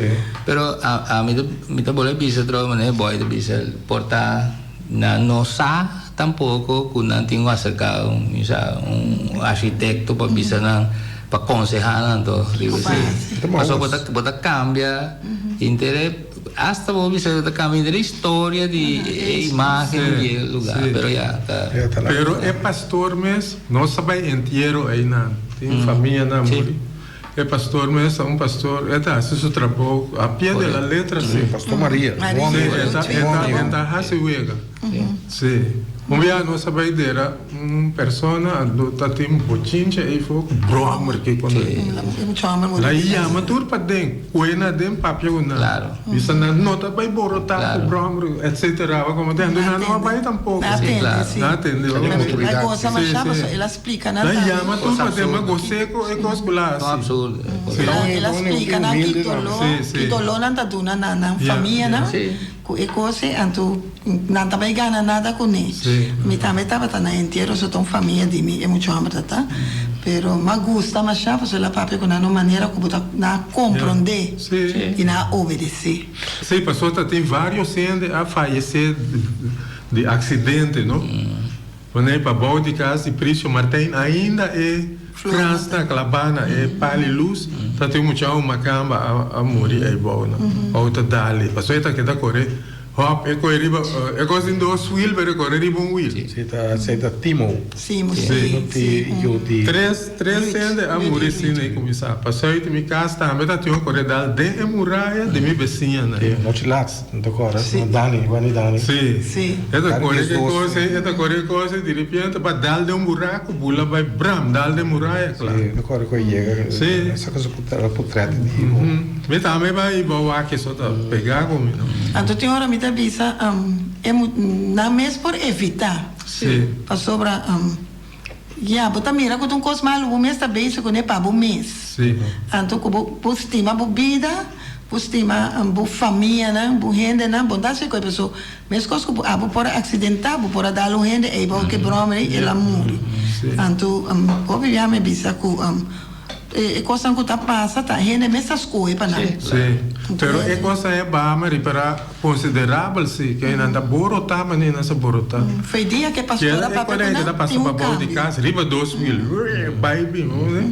Pero ami ta mi ta bolbe bisa atrobe manera e boy ta bisa por ta nan no sa tampoko ku nan tin ku aserka un mi sa un arkitekto pa bisa nan pa konseha nan to riba esei. Pasobra bo ta bo ta kambia henter e Hasta bo bisa ta cambia e historia di e imagen di e lugar, pero ya ta. Pero e pastor mes no sa bay entiero eynan, tin famianan muri. E pastor mes ta un pastor, e ta haci su trabou a pie de la letra si. Pastor Maria, bon amigo. E ta haci wega. Si. Un bia nos a bai dera un persona anto ta tin bochincha eyfo ku bròmer ke ku nan. La yama tur paden, kue nan aden papia ku nan. Bisa nan no ta bai borotá ku bròmer etcetera. Komo te anto nan no a bai tampoko. Nan a tende. La yama tur paden ma gos'é ku e kos ku la hasi. El a splika nan ki doló, ki doló nan ta duna na nan famianan. Ku e kos ei anto nan ta bai gana nada kuné. Mi tambe tabata na entiero so ta un famia di mi e mucha hòmber ta ta. Pero m'a gusta mashá pasobra el a papia ku nan na un manera ku bo ta nan a komprondé i nan a obedesé. Sí, pasobra ta tin vários hende a fayesé di aksidente, no? Wanneer pa bou di kas di Prisio Martijn ainda e krans ta klabá na e pali lus, ta tin un mucha un makamba a muri ei bou nan. Outo dal-e. Pasobra e ta keda kore hòp, e koe riba, e kos tin dos wiel pero e kore riba un wiel. Si ta esei ta Timo. Timo, si. Ti yu di. Tres, tres hende a muri asina e kuminsá. Pasobra di mi kas tambe ta tin un kore dal den e muraya di mi besiñanan. Si, nochi lats. N ta kòrda si Dani, Wendy Dani. Si. E ta kore ki kos ei, e ta kore ki kos ei, diripiente ba dal den un buraku, bula bai bram, dal den muraya kla. Si, n ta kòrda ku e yega, Si. e saka su potrèt di Ivo. Mi tambe bai Ivo wak eso ta pegá ku mi no. Anto tin ora mi ta bisa, e nan mes por evitá. Si. Pasobra ya, bo ta mira ku ta un kos malu, bo mes ta bezig kuné pa bo mes. Si. Anto ku bo bo stima bo bida, bo stima bo famianan, bo hendenan, bo no ta hasi koe paso meskos ku bo abo por a aksidentá, bo por a dal un hende ei bou ke bròmer ei, el a muri. Anto hopi bia mi bisa ku E kosnan ku ta pasa ta hende mes ta skohe pa nan. Sí, pero e kosnan e baha ripará konsiderabel sí, ke nan ta borotá manera nan sa borotá. Fe dia ke pastor a papia ku nan, tin un kambio. Di kas riba 2000, bai bin, bo mira.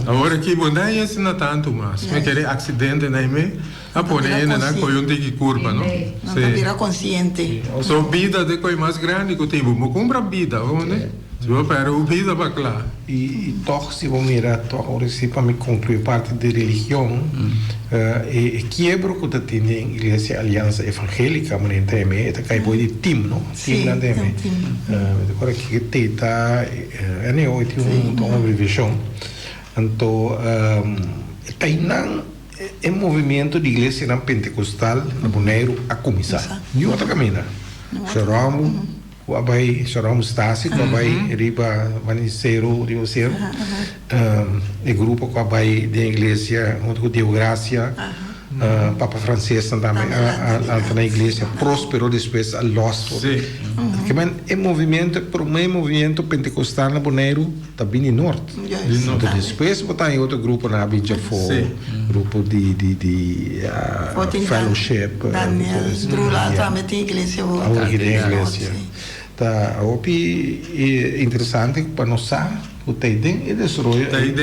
Awor aki bo no a asina tantu mas, mi kere aksidente na e a pone hendenan kohe un tiki kurpa, no? Nan ta bira konsiente. So bida ta e kohe mas grandi ku tin, bo no kumpra bida, bo mira. Si bo perde bo bida pa kla. I tòg si bo mira tòg ora si pa mi konkluí parti di religion e kiebro ku ta tin den Iglesia Aliansa Evangélika manera ta yam'é e ta kai boi di tim no tim nan ta yam'é mi ta kòrda kiko teta anyway e tin un abreviashon anto e ta einan e movimiento di iglesianan pentekostal na Boneiru a kuminsá niun otro kaminda Shoromo. Ku a bai Sharon Stasi ku a bai riba mani seru riba seru e grupo ku a bai den iglesia huntu ku Deo Gracia Papa Frances nan tambe a lanta na iglesia Prospero despues a los ke men e movimiento e prome movimiento pentekostal na Boneiru ta bini nort anto despues bo ta haña otro gruponan a bin djafó grupo di di di fellowship Daniel Drula tambe tin iglesia awor. Awor aki tin iglesia. Ta hopi interesante pa nos sa ku ta den e desaroyo ei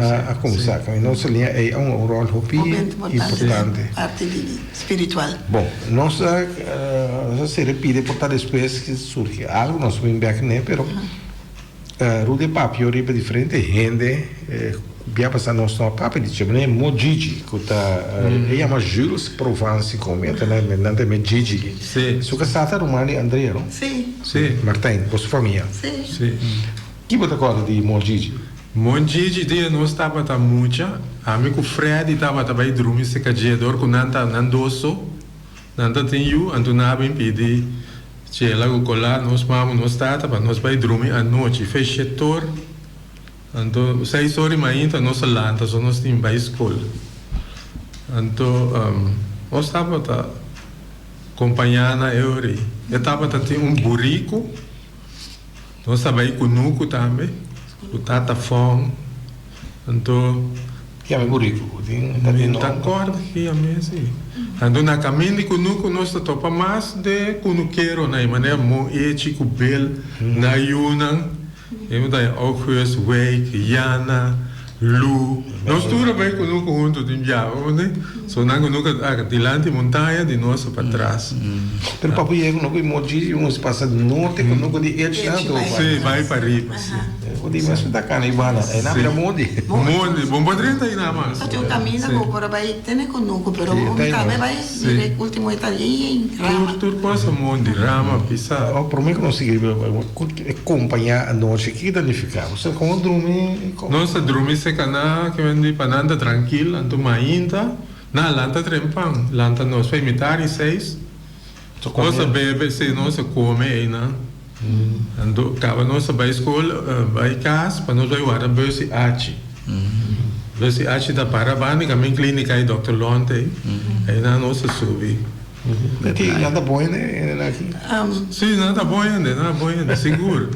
a kuminsá. Nos liña ei a hunga un ròl hopi importante. Parti di spiritual. Bon, nos a sere pidi por ta despues surgi algu nos bin bèk n'e pero. Rudy papio riba diferente hende bia pasa nos no a papia di dje manera mo Gigi ku ta e yama Jules Provence komo e ta nan ta yama Gigi su kasá ta ruman di Andrea no? Si. Martijn boso famia? Si. Ki bo ta kòrda di mo Gigi? Mo Gigi dia nos tabata mucha ami ku Freddy tabata bai drumi seka dje dor ku nan ta nan dos so. Nan ta tin yu, anto nan a bin pidi Chela ku Colá, nos mama, nos tata, pa nos bai drumi anochi. Fe shetor, anto seis ora di mainta nos a lanta, so nos tin bai skol. Anto nos tabata kompañá nan e ora ei. E tabata tin un buriku, nos a bai kunuku tambe, ku tata Fon. Anto. Ki ami buriku ku tin ta tin Mi ta kòrda ki ami si. Anto na kamin di kunuku nos ta topa mas de kunukeronan e manera Mo Echi ku Bel na yunan. E mi ta haña August, Wijk, Yana, Lu. Nos tur a bai kunuku huntu tin biaha bo mende. So nan kunuku a dilanti montaña di nos a patras. Pero pa bo yega kunuku di Mo Gigi un pasa norte kunuku di Echi nan Si bai pariba si. Bo di mes ta kana ibana. E na bira mondi. Mondi, bon por drenta ahí nada mas. Ta tin un caminda ku por a bai tene kunuku, pero un tambe bai mira e ultimo e ta yen rama. Tur tur cosa mondi, rama, pisa. Oh, prome ku nos sigui e kompañá anochi, kiko ta nifiká? Bo sa komo drumi? Nos ta drumi seka na ke men di pa nan ta trankil, anto mainta nan a lanta trempan, lanta nos pa mitar di seis. Nos a bebe, sí, nos a come einan. Anto caba nos a bay school, bay cas pa nos bay warda bus di Achi. Bus di Achi ta para banda di camin clinica y Doctor Lont ey. Einan nos a subi. Ti nan ta bon hende aki? Sí, nan ta bon hende, nan ta bon hende, sigur.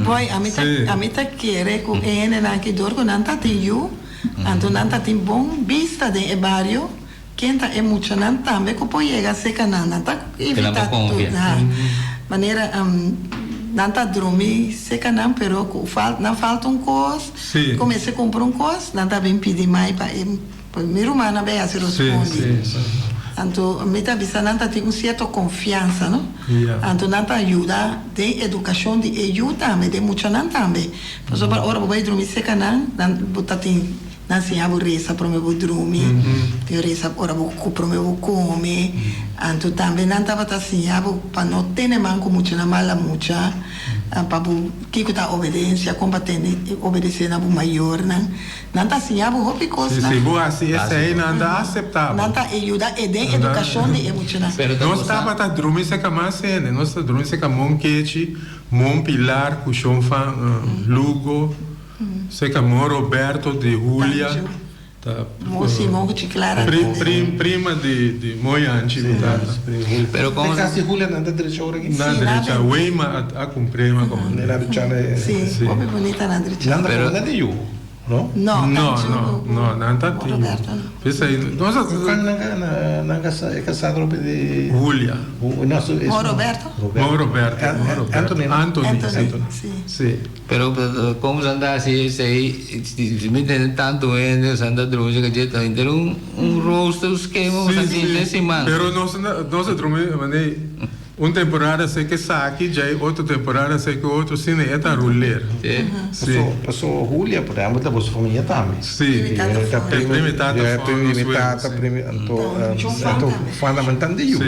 Boy, ami ta, ami ta kere cu e hendenan aki dor cu nan ta tin yu, anto nan ta tin bon bista den e bario. Ken ta e muchanan tambe ku por yega serka nan? Nan ta invitá tur manera nan ta drumi serka nan pero ku nan falta un kos, ku mester kumpra un kos, nan ta bin pidi mai pa e mi rumannan bai hasi rospondi. Anto mi ta bisa nan ta tin un sierto konfiansa no. Anto nan ta yuda den edukashon di e yu tambe, den muchanan tambe. Pasobra ora bo bai drumi serka nan, nan bo ta tin. Nan siña bo resa prome bo drumi, tin resa ora bo prome bo come. Anto tambe nan tabata siña bo pa no tene man cu muchanan mala mucha, pa bo kico ta obedencia, con pa tene obedece na bo mayornan. Nan ta siña bo hopi cosnan. Si bo haci esey nan ta acepta bo. Nan ta yuda e den educacion di e muchanan. Nos tabata drumi seca mas hende, nos ta drumi seca Mon Kechi, Mon Pilar cu Shon Fan Lugo. Seca Mon Roberto di Julia ta prima di Mon Yanchi mi tata. Pero como Te casi Julia nan ta drecha ora aki? Nan drecha Weima a cumprema como. Nan drecha na. Si, hopi bunita nan drecha. Nan ta como nan di yu, no? No, No, no, no, nan ta tin yu. P'esei nos a. Con nan nan e casado rope di. Julia. Mon Roberto? Mon Roberto, Mon Roberto. Anthony. Anthony, si. Si. Pero como sa anda haci esey, si mi tende tanto hende sa anda drumi esaki dje ta henter un un rooster, un skema ku sa tin den siman. Pero nos nos a drumi manera un temporada esey ke esaki djei otro temporada esey ke otro asina e ta ruler. Si. Paso Julia por ehempel ta boso famia tambe. Si. E ta primi mi tata, primi mi tata, primi anto anto fundamental di yu.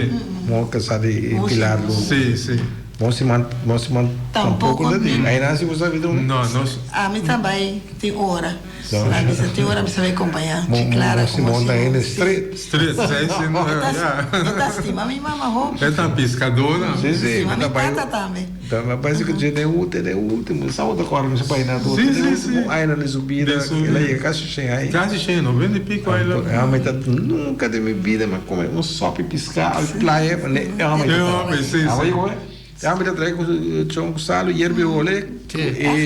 Mo kasa di Pilar Lugo. Si si. Bon siman bon siman tampoco ta di. Ay nan si bo sabi dun. No nos. Ami ta bay tin ora. A bisa tin ora mi sa bay compaña chi Clara cu Mon Simon. Ta hende street. Street si si no ya. E ta stima mi mama hopi. E ta piscadora. Si si. Stima mi tata tambe. Ta parece cu dje den ultimo den ultimo sa bo ta corda mi sa bay na tur. Si si si. Den ultimo añanan di su bida el a yega casi shen aña. Casi shen 90 y pico aña. Ami ta nunca den mi bida mi a come un sopi pisca al playa. E homber E homber, si, si. E homber ta trae cu chon cu salo, yerba y ole. Si,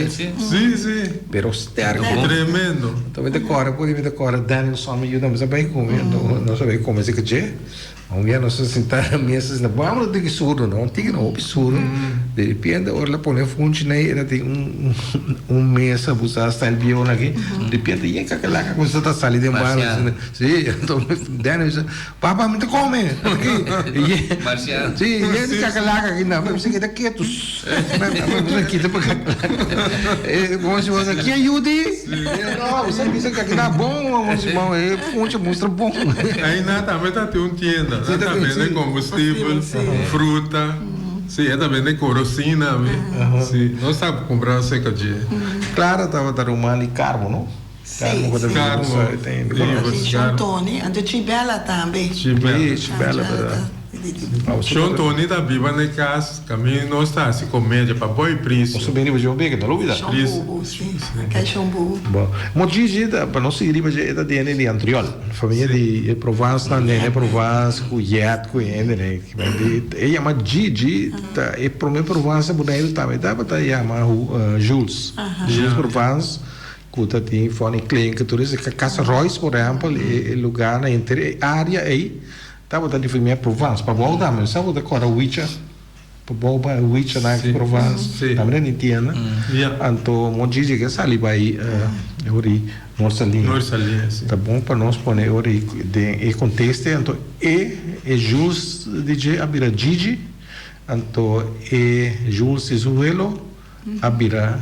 si. Si, si. Pero sterco. Tremendo. Anto mi ta core por mi ta core Danielson mi yuda mi sa bay come. Anto nos a bay come esaki dje. Un dia nos a sinta na mesa asina, bo amo ta tiki surdo no, tiki no hopi surdo. De repente ora el a pone funchi nei, el a tin un un mesa bo sa style bieu aki. De repente yen kakalaka cuminsa ta sali den barrio asina. Si, anto Daniel bisa, Papa mi ta come aki. Marciano. Si, yen di kakalaka aki na, mi bisa keda ketu. Mi bisa kita pa kakalaka. Bo Simon, ki ayudi? No, mi bisa ki aki ta bon, bo Simon, e funchi mustra bon. Ahí nan tambe ta tin un tienda, nan ta bende combustibel, fruta, si, e ta bende corosina mi, si, nos ta cumpra acerca dje. Clara tabata ruman di Carmo, no? Sí, Carmo sí. Carmo, Ivers, Shon Tony, anto Chibela tambe. Chibela. Sí, Chibela, verdad. Shon Tony ta biba na e cas, caminda nos ta haci comedia pa boy Prisio. Nos ta bini riba dje un beke, no lo olbida. Shon Bubu, sí. Acá Shon Bubu. Bo. Mo Gigi ta, pa nos sigui riba dje, e ta dene di Antriol. Familia di e Provence nan, nene Provence cu Jet cu hende ne. E yama Gigi, ta e prome Provence na Boneiru tambe tabata yama Jules. Jules Provence. Ku ta tin funny klinken tur esei. Casa Royce por ehempel e lugar na henter e area ei tabata di famia Provence. Pa bou tambe sa bo ta kòrda Wicha? Pa bou pa Wicha na Provence tambe ta tin tienda. Anto mon Gigi ke sali bai ori Noord Saliña. Ta bon pa nos pone ori den e konteste anto e e Jules di dje a bira Gigi anto e Jules di su welo. A bira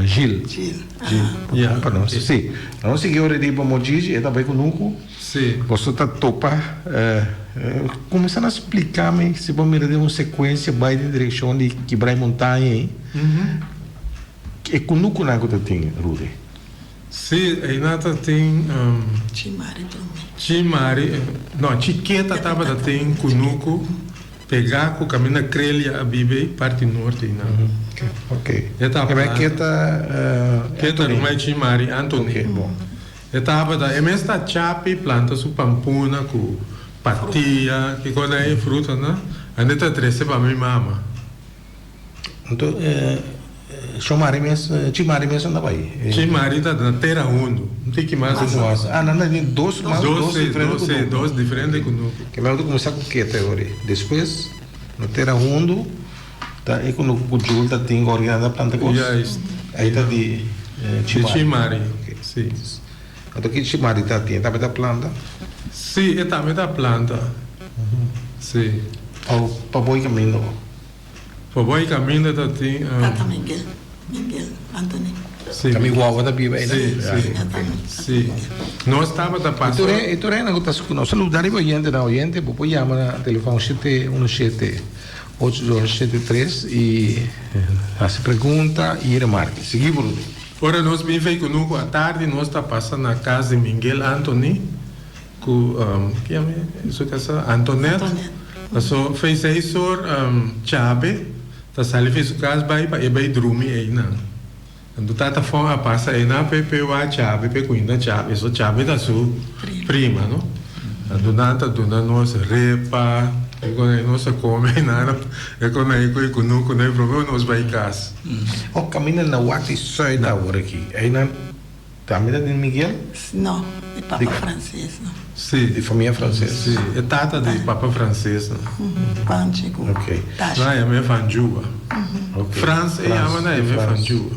Gil. Gil. Gil. Ja. Pa nos. Sí. Nos sigui ora riba Mojiji, e ta bai kunuku. Sí. Boso ta topa, kuminsá na splika mi si bo mira den un sekuensia bai den direkshon di Kibrai Montaña ei. E kunukunan ku ta tin, Rudy. Sí, einan ta tin. Chimari promé. Chimari, no, Chiketa tabata tin kunuku. Pegá ku kaminda Crelia a biba ei parti norte einan. Ok. E ta E bai keta Keta Anthony. rumai Chimari Anthony. Ok, bon. E tabata e mes ta chapi planta su pampuna ku patia kiko nan e frutanan ande ta trese pa mi mama. Anto Shomari mes, Chimari mes anda bai? Chimari ta na tera hundu, un tiki mas. Un tiki mas. Ah, nan ta tin dos mas, dos diferente kunuku. Sí, dos diferente kunuku. Ke mi a kuminsá ku keta e ora ei. Despues, na tera hundu, ta e kunuku ku Jul ta tin ku ora nan ta planta kos. Juist. Ei ta di Chimari. Di Chimari, si. Anto ki Chimari ta tin? E tambe ta planta? Sí, e tambe ta planta. Sí. Òf pa boi kaminda? Pa bai kaminda ta tin. Tata Miguel, Miguel Anthony. Si. Ta mi guagua ta biba einan. Si, si, si. Nos tabata pasa. E tur hende ku ta skucha nos saluda riba oyentenan. Oyente bo por yama na telefòn 717 8273 i hasi pregunta i remarke. Sigui bo Rudy. Ora nos bin fei kunuku atardi nos ta pasa na kas di Miguel Anthony. Ku ki yama su kasa? Antonet. Paso fei seis or Chabe ta sali fei su kas bai pa e bai drumi einan. Anto tata Fon a pasa einan p'e p'e wak Chabe p'e kuinda Chabe. So Chabe ta su prima no. Anto nan ta duna nos repa e kon ei nos a kome einan e kon ei ku e kunuku nan prome nos bai kas. Oh kaminda na wak di Zuid awor aki einan. Tambe ta di Miguel? No, di Papa Frances no. Si. Di famia Frances. Si, e tata di Papa Frances no. Panchi ku Tasha. Na yama e van Juba. Frans e yama na yama e van Juba.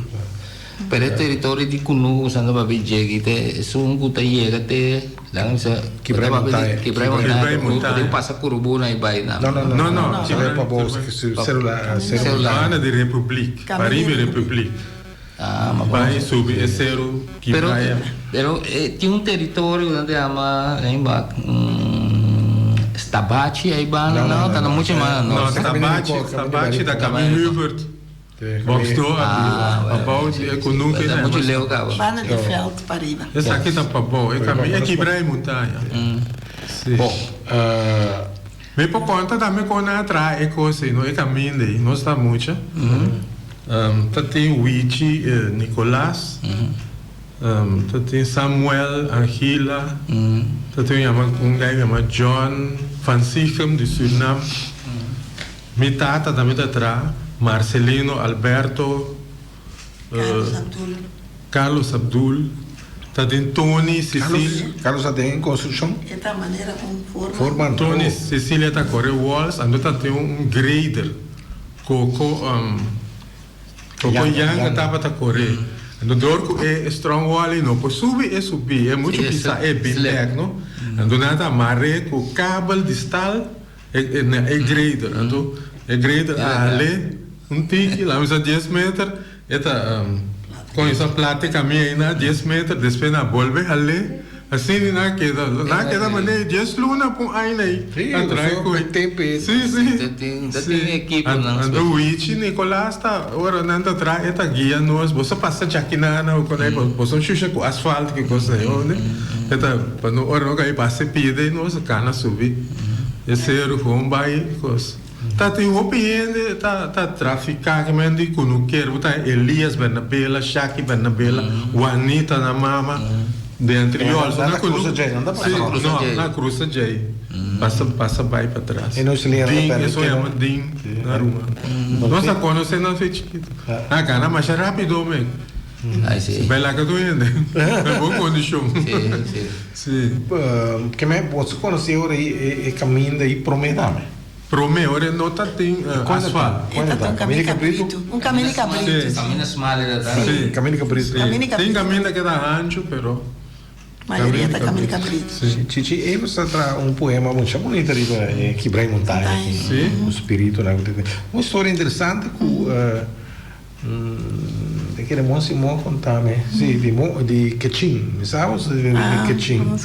Pero e teritorio di Kunuku ku Santa Barbara yega te esun ku ta yega te laga mi sa Kibrai Montaña. Kibrai Montaña ku tin pasa Kurubuna i bai na. No no no. No no. Kibrai pa bo Celular. Banda di Republiek. Pariba Republiek. Ah, ma Bai subi e seru ki Pero, playa. pero eh, tin un territorio ku nan ta yama, nei bak, Stabachi ei banda, No, no, no, ta no, na no. mucho mas No, norte. Stabachi, Stabachi ta Camin Hubert. Boxdo Ah, a pabou di e kunuku Ta mucho leu kaba. Banda di veld pa riba. Esaki ta pabou, e camin e kibra e montaña. Si. Bon, eh, Mi por konta tambe kon nan a traha e kos ei, no e kaminda ei, nos ta mucha. Ta tin Wichi Nicolas, ta tin Samuel Angila, ta tin un yama un guy yama John van Sichem di Surinam. Mi tata tambe ta traha, Marcelino Alberto. Carlos Abdul. Carlos Abdul, ta den Tony Cecilia. Carlos ta den construccion? E ta manera un foreman. Foreman. Tony Cecilia ta core walls, anto ta tin un grader. Coco, Coco Yanga tabata core. Anto door cu e strong wall ei no por subi, e subi. E mucho pisa e bin bek, no? Anto nan ta mare cu kabel di stal. E grader anto e grader a hale un tiki laat me sa dies meter e ta con esa platica mi eyna dies meter despues nan a bolbe hale asina nan a keda nan a keda manera dies luna pa un aña ey a traha cu si si anto Wichi Nicolas ta ora nan ta traha e ta guia nos boso pasa djakinana o con ey boso shusha cu asfalt ki cos ey e ta pa no ora no cay pasa e pida ey nos cana subi. E seru gewoon bai kos. Ta tin hopi hende ta ta trafiká ki men di kunuker. Bo ta Elias Bernabela, Shaki Bernabela, Juanita nan mama den anterior. Nan ta krusa djei, nan ta pasa Si, no, nan krusa djei. Pasa pasa bai patras. E nos lera Din, pèrdè eso yama din na Ruma. Nos a konosé nan fe chikitu. Nan gana masha rápido men. Ai si. Bai laga tur hende. Na bon kondishon. Si, si. Si. Ke men bo ta konosé ora ei e kaminda ei promé tambe? Promé, ora ei no ta tin asfalt. E ta tin un kaminda di kabritu. Un kaminda di kabritu, si. Kaminda smal e ta. Si. Kaminda di kabritu. Kaminda di kabritu. Tin kaminda ke ta hanchu, pero. Mayoria ta kaminda di kabritu. Si. Chichi Evers ta traha un poema mucha bunita riba e Kibra e Montaña aki. Si. Un spiritunan ku ta. Un historia interesante ku. Mi kere Mon Simon konta mi. Si, di Mo, di Kechin. Mi sa bo di Kechin.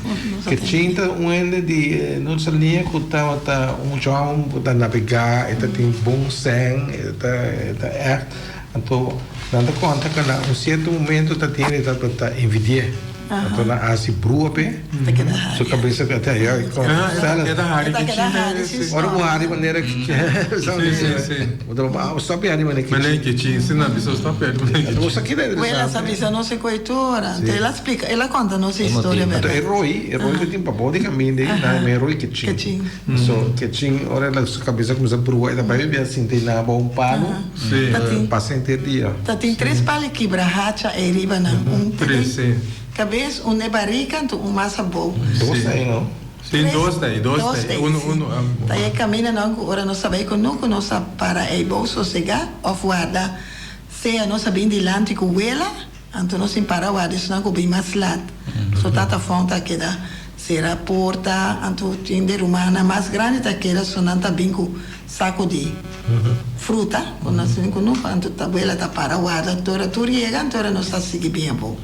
Kechin ta un hende di nos liña ku tabata un jòm ku ta nabegá, e ta tin bon sèn, e ta e ta ègt. Anto nan ta konta ku na un sierto momento ta tin hende tabata envidi'é. Anto nan a hasi brua p'e. Su kabesa ta ya Ora bo hari manera Stop hari manera Kichin. Bo sa keda interesante. Wela sa bisa nos e koe tur ora. Anto el a splika, el a konta nos e historia berdad. Anto e roi, e roi ku tin pabou di kaminda ei, nan yama e roi Kichin. So Kichin ora el su kabesa kuminsa brua e ta bai bia sinta ei nan abou un palu pasa henter dia. Ta tin tres pali kibra hacha ei riba nan. Un Kabes, un e barika anto un mas abou. Dos ta ei no? Tin dos ta ei, dos ta ei. Uno, uno abou. Ta e kamindanan ku ora nos ta bai kunuku nos a para ei bou sosegá òf warda. Sea nos a bin dilanti ku wela, anto nos tin para warda esnan ku bin mas lat. So tata Fon ta keda sera porta, anto tin de rumannan mas grandi ta keda so nan ta bin ku saku di fruta ku nos tin kunuku, anto ta wela ta para warda te ora tur yega, anto ora nos ta sigui bin abou.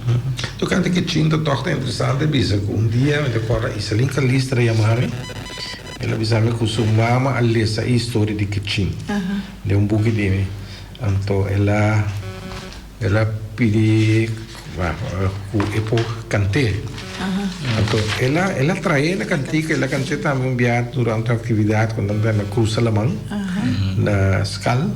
Tokante Kichin ta tòg ta interesante bisa ku un dia mi ta kòrda Iselin Calistra a yama mi, el a bisa mi ku su mama a lesa e historia di Kichin den un buki di mi, anto el a el a pidi ku e por kant'é. Anto el a el a trae na kantika, el a kant'é tambe un bia durante un aktividat ku nan ta na krusa laman na skal.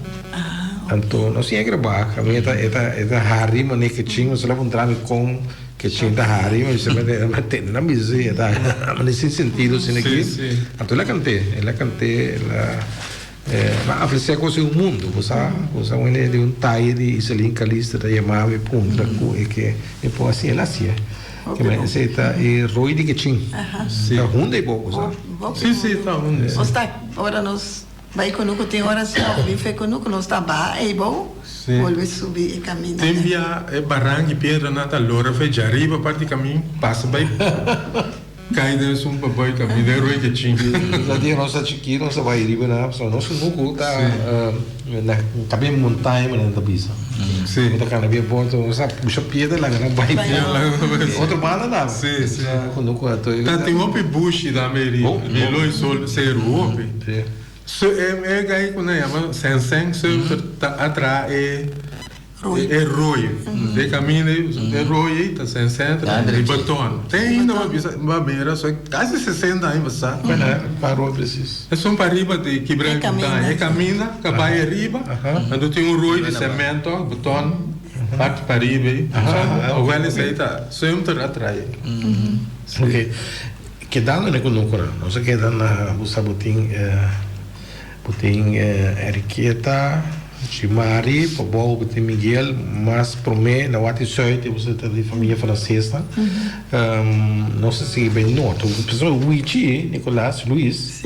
Anto nos tin e grabá, a mi e ta e ta e ta hari manera Kechin, nos a puntra mi kon Kechin ta hari, mi bisa mi a tende nan bisa si e ta manera sin sentido asina aki. Anto el a kant'é, el a kant'é, el a Nan a ofresé kos den un mundu. Bo sa, bo sa wende di un taye di Iselin Calixto ta yama mi puntra ku e ke e por hasi, el hasié. Ke men esei ta e roi di Kechin. Ta hunda e bo, bo sa. Sí, sí, ta hunda. Nos ta, ora nos bai kunuku tin ora si òf bin fe kunuku nos ta baha ei bou, bolbe subi e kaminda. Tin bia e baranki piedranan ta lora fe djariba parti kamin pasa bai. Kai den sun pa bai kaminda e roi kechin. Nos dia nos ta chikí nos ta bai riba nan pasobra nos kunuku ta na kabe montaña manera nan ta bisa. Mi ta kana bien bon nos a pusha piedra laga nan bai otro banda tambe. Kunuku a Ta tin hopi bushi tambe riba mi lo sol seru hopi. E gai ku nan yama sensen seuter ta atraha e. E rooi, e kaminda e rooi ei ta sen sentro di baton. Te ainda bo a bisa, bo a mira so kasi sesenta aña pasá. Kua na kua rooi presis? Esun pa riba di kibra e montaña. E kaminda ka bai ariba, anto tin un rooi di semento, beton, parti pa riba ei. Owel esei ta semper a trae. Ok, kedando na e kunukunan, nos a keda na bo sa bo tin. Bo tin Enriqueta, Chimari, pabou bo tin Miguel, mas prome na wak di zuid e bo ta di famia Francesnan. Nos a sigui bay noord. Pasobra Wichi, Nicolas, Luis,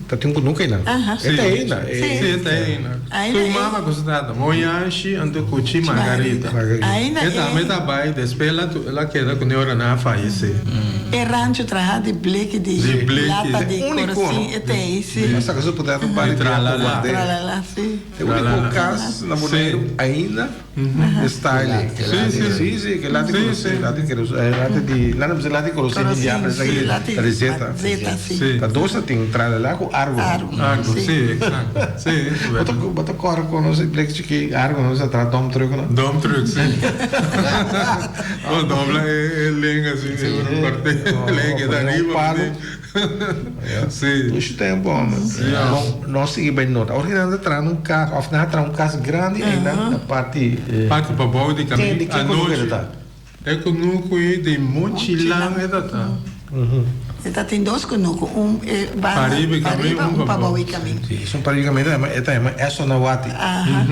ta tin kunuku einan. E ta einan. Si, e ta einan. Su mama ku su tata, Moyanshi anto ku Chi Margarita. E tambe ta bay, despues el a keda ku ne ora nan a fayese. E rancho traha di bleki di lata di korosin e tei si. A saka su poder un par di dia pa ward'é. Tralala si. E úniko kas na Boneiru ainda e style ei. Si si. Si si ke lata di korosin lata di korosin lata di nan a bisa lata di korosin di diablo esaki ta di zeta. Zeta si. Ta dos ta tin tralala ku argo. Argo si eksakto si. Bo ta kòrda kon nos bleki chikí argo nos a traha dòm trùk no? Dòm trùk si. Bo dobla e lenga si un parte lenga keda ariba. Sí. Mucho tempo, homber. Bon, nos sigui bai nota. Ora nan ta traha un kas, of nan a traha un kas grandi einan na parti. Parti pabou di kaminda. Di ke kunuku e ta ta? E kunuku ei di Mochilan e ta ta. E ta tin dos kunuku, un e banda pariba, un pabou e kaminda. Sí, esun pariba e kaminda e ta yama Esonawati. Aha.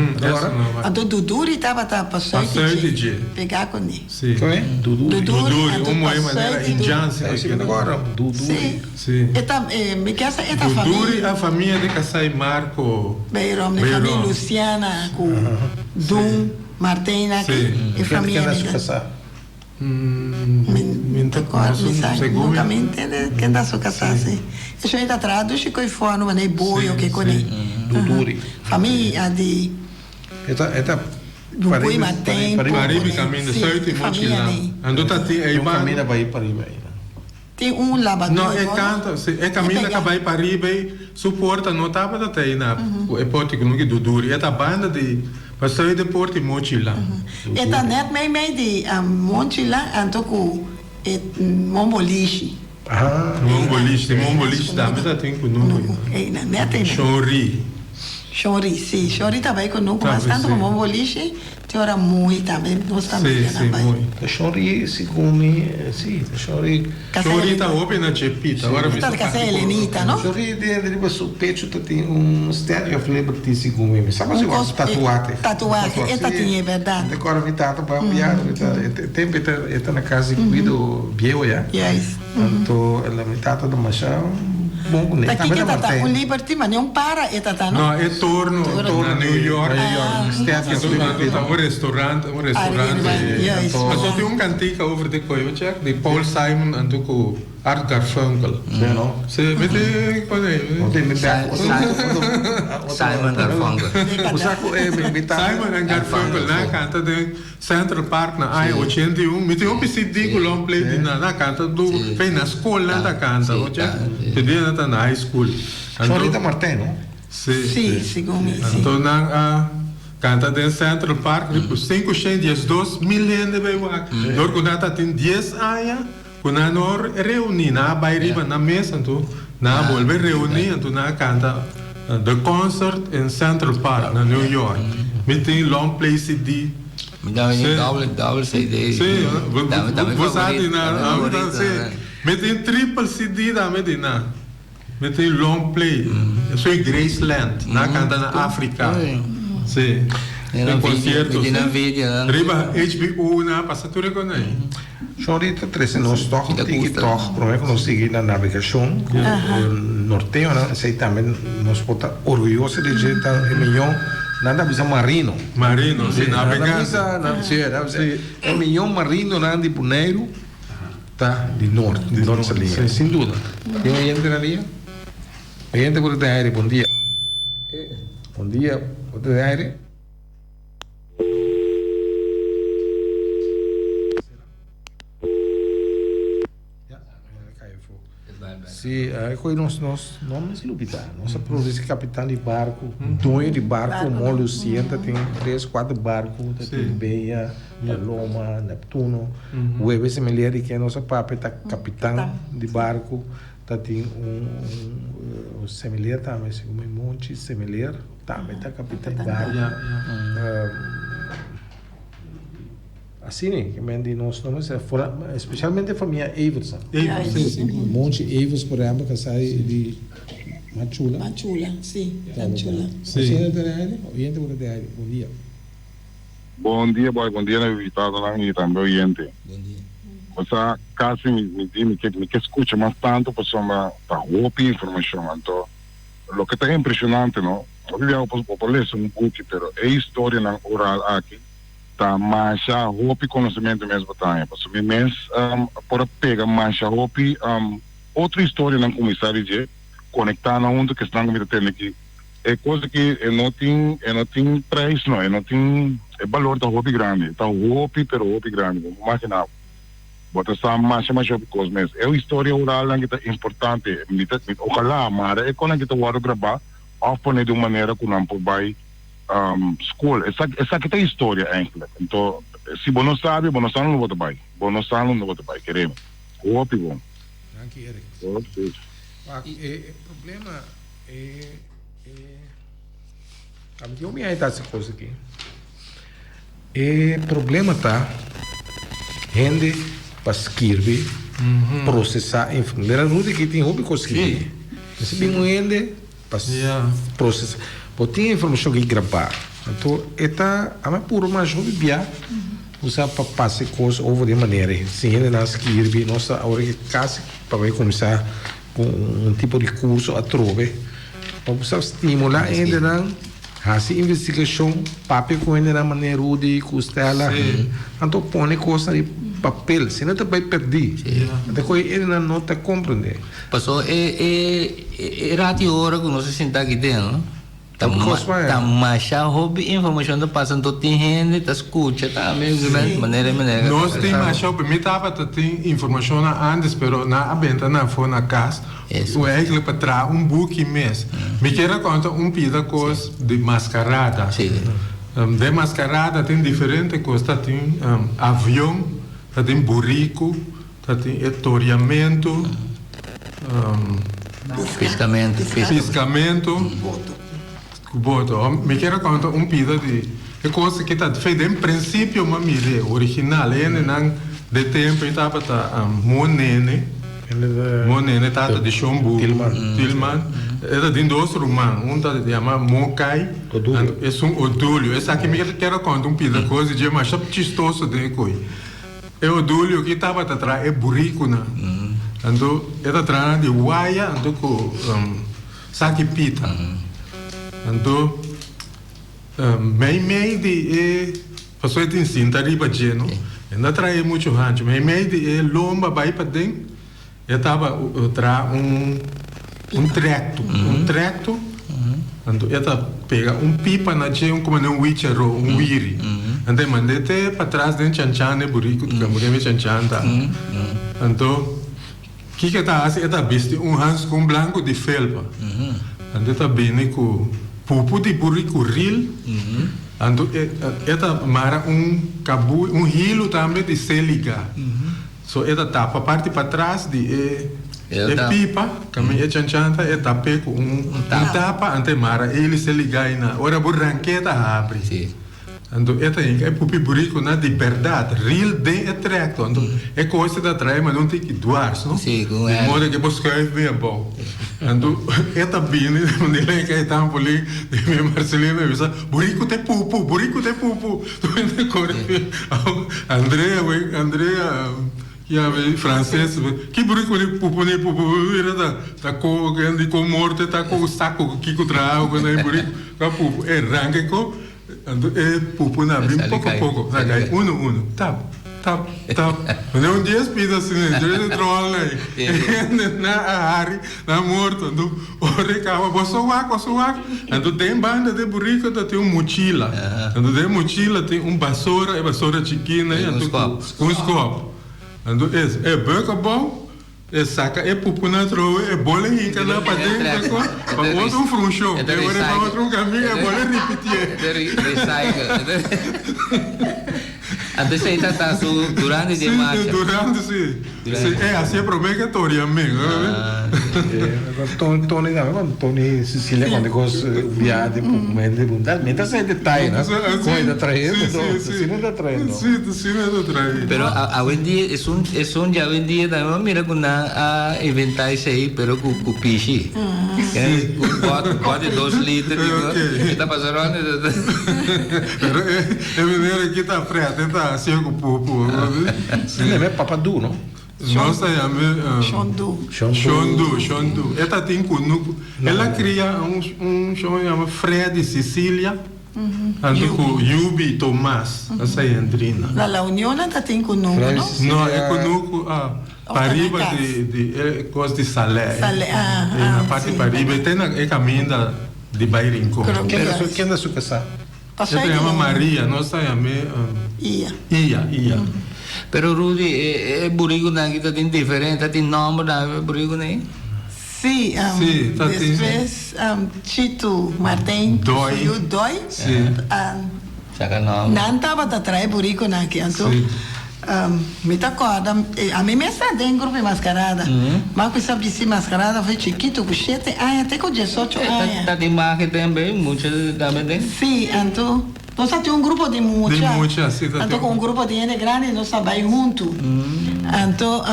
Anto Duduri tabata pasuit di dje, pegá kuné. Sí. Koe? Duduri. Duduri, un moe manera indjan si. Sí, mi ta kòrda. Duduri. Sí. E ta, mi ke sa e ta famia. Duduri a famia di kasai Marco. Beirom, di famia Luciana ku Dun Martena ki e famia. Ken ta su kasá? Mi ta kòrda, mi sa, nunka mi ntende ken ta su kasá si. E shon e ta traha dushi ku e fòrnu manera e boyo ke kuné. Duduri. Famia di. E ta, e ta. Bubuy Martijn. Pariba kaminda Zuid i Mochilan. Anto ta tin ei banda. Kaminda bai pariba ei. Tin un labador. No, e kanta, si, e kaminda ka bai pariba ei, su porta no tabata ta ei na e porta ku no Duduri. E ta banda di pa Zuid e porta i Mochilan. E ta net mei mei di Mochilan anto ku e Mombolishi. Mombolishi, di Mombolishi tambe ta tin kunuku. Ei na, net ei na. Shonri. Shonri, si. Shonri ta bai kunuku mas tantu ku Mombolishi. Te ora muy tambe nos ta mira nan bai. Shonri segun mi si shonri. Shonri ta hopi na Chepita ora mi Ta casa Elenita no? Shonri den riba su pecho ta tin un Statue of Liberty segun mi. Mi sa pa si un tatuahe. Tatuahe e ta tin e berdad. Mi ta corda mi tata pa biaha mi ta e tempo e ta na casa di cuido bieu ya. Anto mi tata ta masha bon ku ne. Ta kiko e ta ta? Un liberty ma ni un para e ta ta no? No e torno na New York. Anto ta un restaurant un restaurant. Paso tin un kantika over di koe check di Paul Simon anto ku Art Garfunkel. Si mi tin pone. Simon Garfunkel. Simon and Garfunkel nan a kanta den Central Park na aña 81, mi tin hopi CD ku long play di nan, nan a kanta du fe na skol nan ta kanta, oca te dia nan ta na high school. Anto, Martijn, no? Si. Si, segun mi, si. Anto nan a kanta den Central Park riba 512 mil hende bay wak. Dor ku nan ta tin 10 aña ku nan no reuni, nan a bay riba nan mes, anto nan a bolbe reuni, anto nan a kanta The Concert in Central Park na New York. Mi tin long play CD. Mi tambe tin doble, doble CD. Si, bo sa di nan. Mi tin triple CD tambe di nan. Mi tin long play. Eso e Graceland. Nan a kanta na Afrika. Si. Den concierto. Riba HBO nan a pasa tur e kos ei. Shorty ta trese nos tòg un tiki tòg promé ku nos sigui na navegashon ku norteonan esei tambe nos por ta orguyoso di dje ta e miyon nan ta bisa marino. Marino, si, navegante. Si, nan ta bisa e miyon marinonan di Boneiru ta di nort, di nort Saliña, sin duda. Tin oyente na lia? Oyente por ta den aire, bon dia. Bon dia, por ta den aire? Sí, koe nos nos no mes lubida. Nos a produci kapitan di barku, doño di barku Mo Lucien ta tin tres kuater barku, ta tin Bella, Paloma, Neptuno. Webe Semelier di ken nos a papia ta kapitan di barku, ta tin un un Semelier tambe, segun mi Monchi Semelier. Tambe ta kapitan barku. Asina ke men di nos no mester for especialmente famia Evertsen. Monchi Evers por ehempel ka sa di Machula. Machula, si, Machula. Asina ta den aire? Oyente por ta den aire. Bon dia. Bon dia boy, bon dia na invitadonan y tambe oyente. Bon dia. Bo sa casi mi di mi ke scucha mas tanto pasobra ta hopi informacion anto Loke ta impresionante no, hopi bia bo por lesa un buki pero e historianan oral aki ta masha hopi conocimento mes bo ta haña. Pasobra mi mes por a pega masha hopi otro historianan cu mi sa di dje, conecta nan hunto cu esnan cu mi ta tende aki. E cos aki e no tin e no tin prijs no, e no tin e balor ta hopi grandi, ta hopi pero hopi grandi, bo no por imagina bo. Bo ta sa masha masha hopi kos mes. E historia oralnan ki ta importante. Mi ta, mi, ojalá mara e konan ki ta wòrdu grabá òf pone di un manera ku nan por bai skol. Esaki, esaki ta historia eindelijk. Anto, si bo no sabi, bo no sa unda bo ta bai. Bo no sa unda bo ta bai, kere mi. Hopi bon. Danki Eric. Hopi. Wak, e problema e e Ami tin un biaha ta hasi kos aki. E problema ta hende pa skirbi, procesa informacion. Mira Rudy aki tin hopi cos skirbi. Mester bin un hende pa procesa. Bo tin e informacion aki graba. Anto e ta a mi puro mas hopi bia usa pa pasa e cos over di e manera ei. Sin hendenan skirbi nos ta awor aki casi pa bai cuminsa cu un tipo di curso atrobe pa bo sa stimula hendenan. Hasi investigashon, papia ku hendenan manera Rudy ku Stella, anto pone kosnan riba papel, si no ta bai pèrdí. Anto koe hendenan no ta komprendé. Paso e e rati ora ku nos a sinta aki den, no? Ta ta masha hopi informacion ta pasa anto tin hende ta scucha tambe manera manera. Nos tin masha hopi mi tabata tin informacionnan antes pero nan a benta nan for na cas cu eigenlijk pa traha un buki mes. Mi kier a conta un pida cos di mascarada. Den mascarada tin diferente cos ta tin avion ta tin burico. Ta tin e toriamentu, Piskamentu. Piskamentu ku boto. Mi kier a konta un pida di e kos aki ta fe den prinsipio mi a mir'é original. E hendenan de tempu ei tabata Mo Nene, Mo Nene tata di Shon Bubu, Tilman. E ta tin dos ruman, un ta yama Mo Kai, esun Odulio. Esaki mi kier a konta un pida kos di dje masha chistoso den e koi. E Odulio ki tabata traha e burikunan. Anto e ta traha nan di waya anto ku saki pita. Anto meimei di e, pasobra e tin sinta riba dje no, e no a traha e muchu hanchu. Meimei di e lomba bai paden E taba traha un un trekto, un trekto, anto e ta pega un pipa na dje, un como un wichero, un wiri. Anto e mand'é te patras den chanchan e buriku, ta muri mi chanchan ta. Anto kiko e ta hasi? E ta bisti un hanskun blanku di felpa. Anto e ta bini ku pupu di buriku ril, anto e ta mara un kabu, un hilu tambe di seliga. So e ta tapa parti patras di e e pipa kamin e chanchanta e tap'é ku un tapa anto e mara elis e liga einan. Ora bo rank'é ta habri. Anto e ta hinka e pupi buriku na di bèrdat ril den e trèkto. Anto e kos ta trae ma no tin ki dwars no. Di modo ke bo skùif bin abou. Anto e ta bini di manera ke e tampolin di mi Marcelino e bisa buriku ta e pupu buriku ta e pupu. Andrea wey Andrea ya wey frances ki buriku ni pupu ni pupu mira ta ta ko di ko morte ta ko saco kiko traha ku na buriku ka pupu e ranke ko anto e pupu na bin poko poko na kai uno uno tap tap tap mane un dies pida asina yo e drol na hende na a hari na morto anto Ora e kaba, boso wak, boso wak. Anto den banda di e buriko ta tin un mochila. Anto den e mochila tin un basora, e basora chikina ei, anto ku un skòp. Anto es e bùk abou, e saka e pupunan atrobe, e bole hinka nan paden ta kon, pa otro un funshon. E ora e bai otro un kaminda, e bole ripitié. Anto esei ta ta su durante di e marcha. Si, durante si. Si, e hasi e prome ke tori a men. Tony Tony tambe cuando Tony Cecilia cuando cos bia den poco momento di bondad mi ta sa e detaye no con e ta trae pero asina ta trae no. Si, asina ta trae. Pero awendia esun esun di awendia tambe bo mira cu nan a inventa esey pero cu cu pishi. Cu bot bot di dos liter e ta pasa rond. Pero e E meneer aki ta fret, e ta hacié cu pupu. Si. E papa Du, no? Nos ta yam'é. Shon Du. Shon Du, Shon Du. E ta tin cunucu. El a cria un un shon yama Freddy Cecilia, anto cu Yubi Tomas, a sa Hendrina. Na La Union nan ta tin cunucu, no? No, e cunucu a pariba di di e cos di Salè. Salè, ah, ah. Na parti pariba, e te na e caminda di bay Rincon. Ken ta su casá? E ta yama Maria, nos ta yam'é Ia. Ia, Ia. Pero Rudy, e burigunan aki ta tin diferente, ta tin nomber tambe pa e burigunan ei? Sí, Sí, ta tin. despues Chitu Martijn ku su yu Doi, Sí. Saka nomber. nan tabata trae burigunan aki. Anto Sí. mi ta kòrda, ami mes ta den grupo di maskarada, ma ku sa bisti maskarada for chikitu ku shete aña te ku diesocho aña. Ta tin magia tambe, mucha tambe den? Sí, anto nos a tin un grupo di mucha, Di mucha, sí, ta anto tin. ku un grupo di hende grandi nos a bai huntu. Anto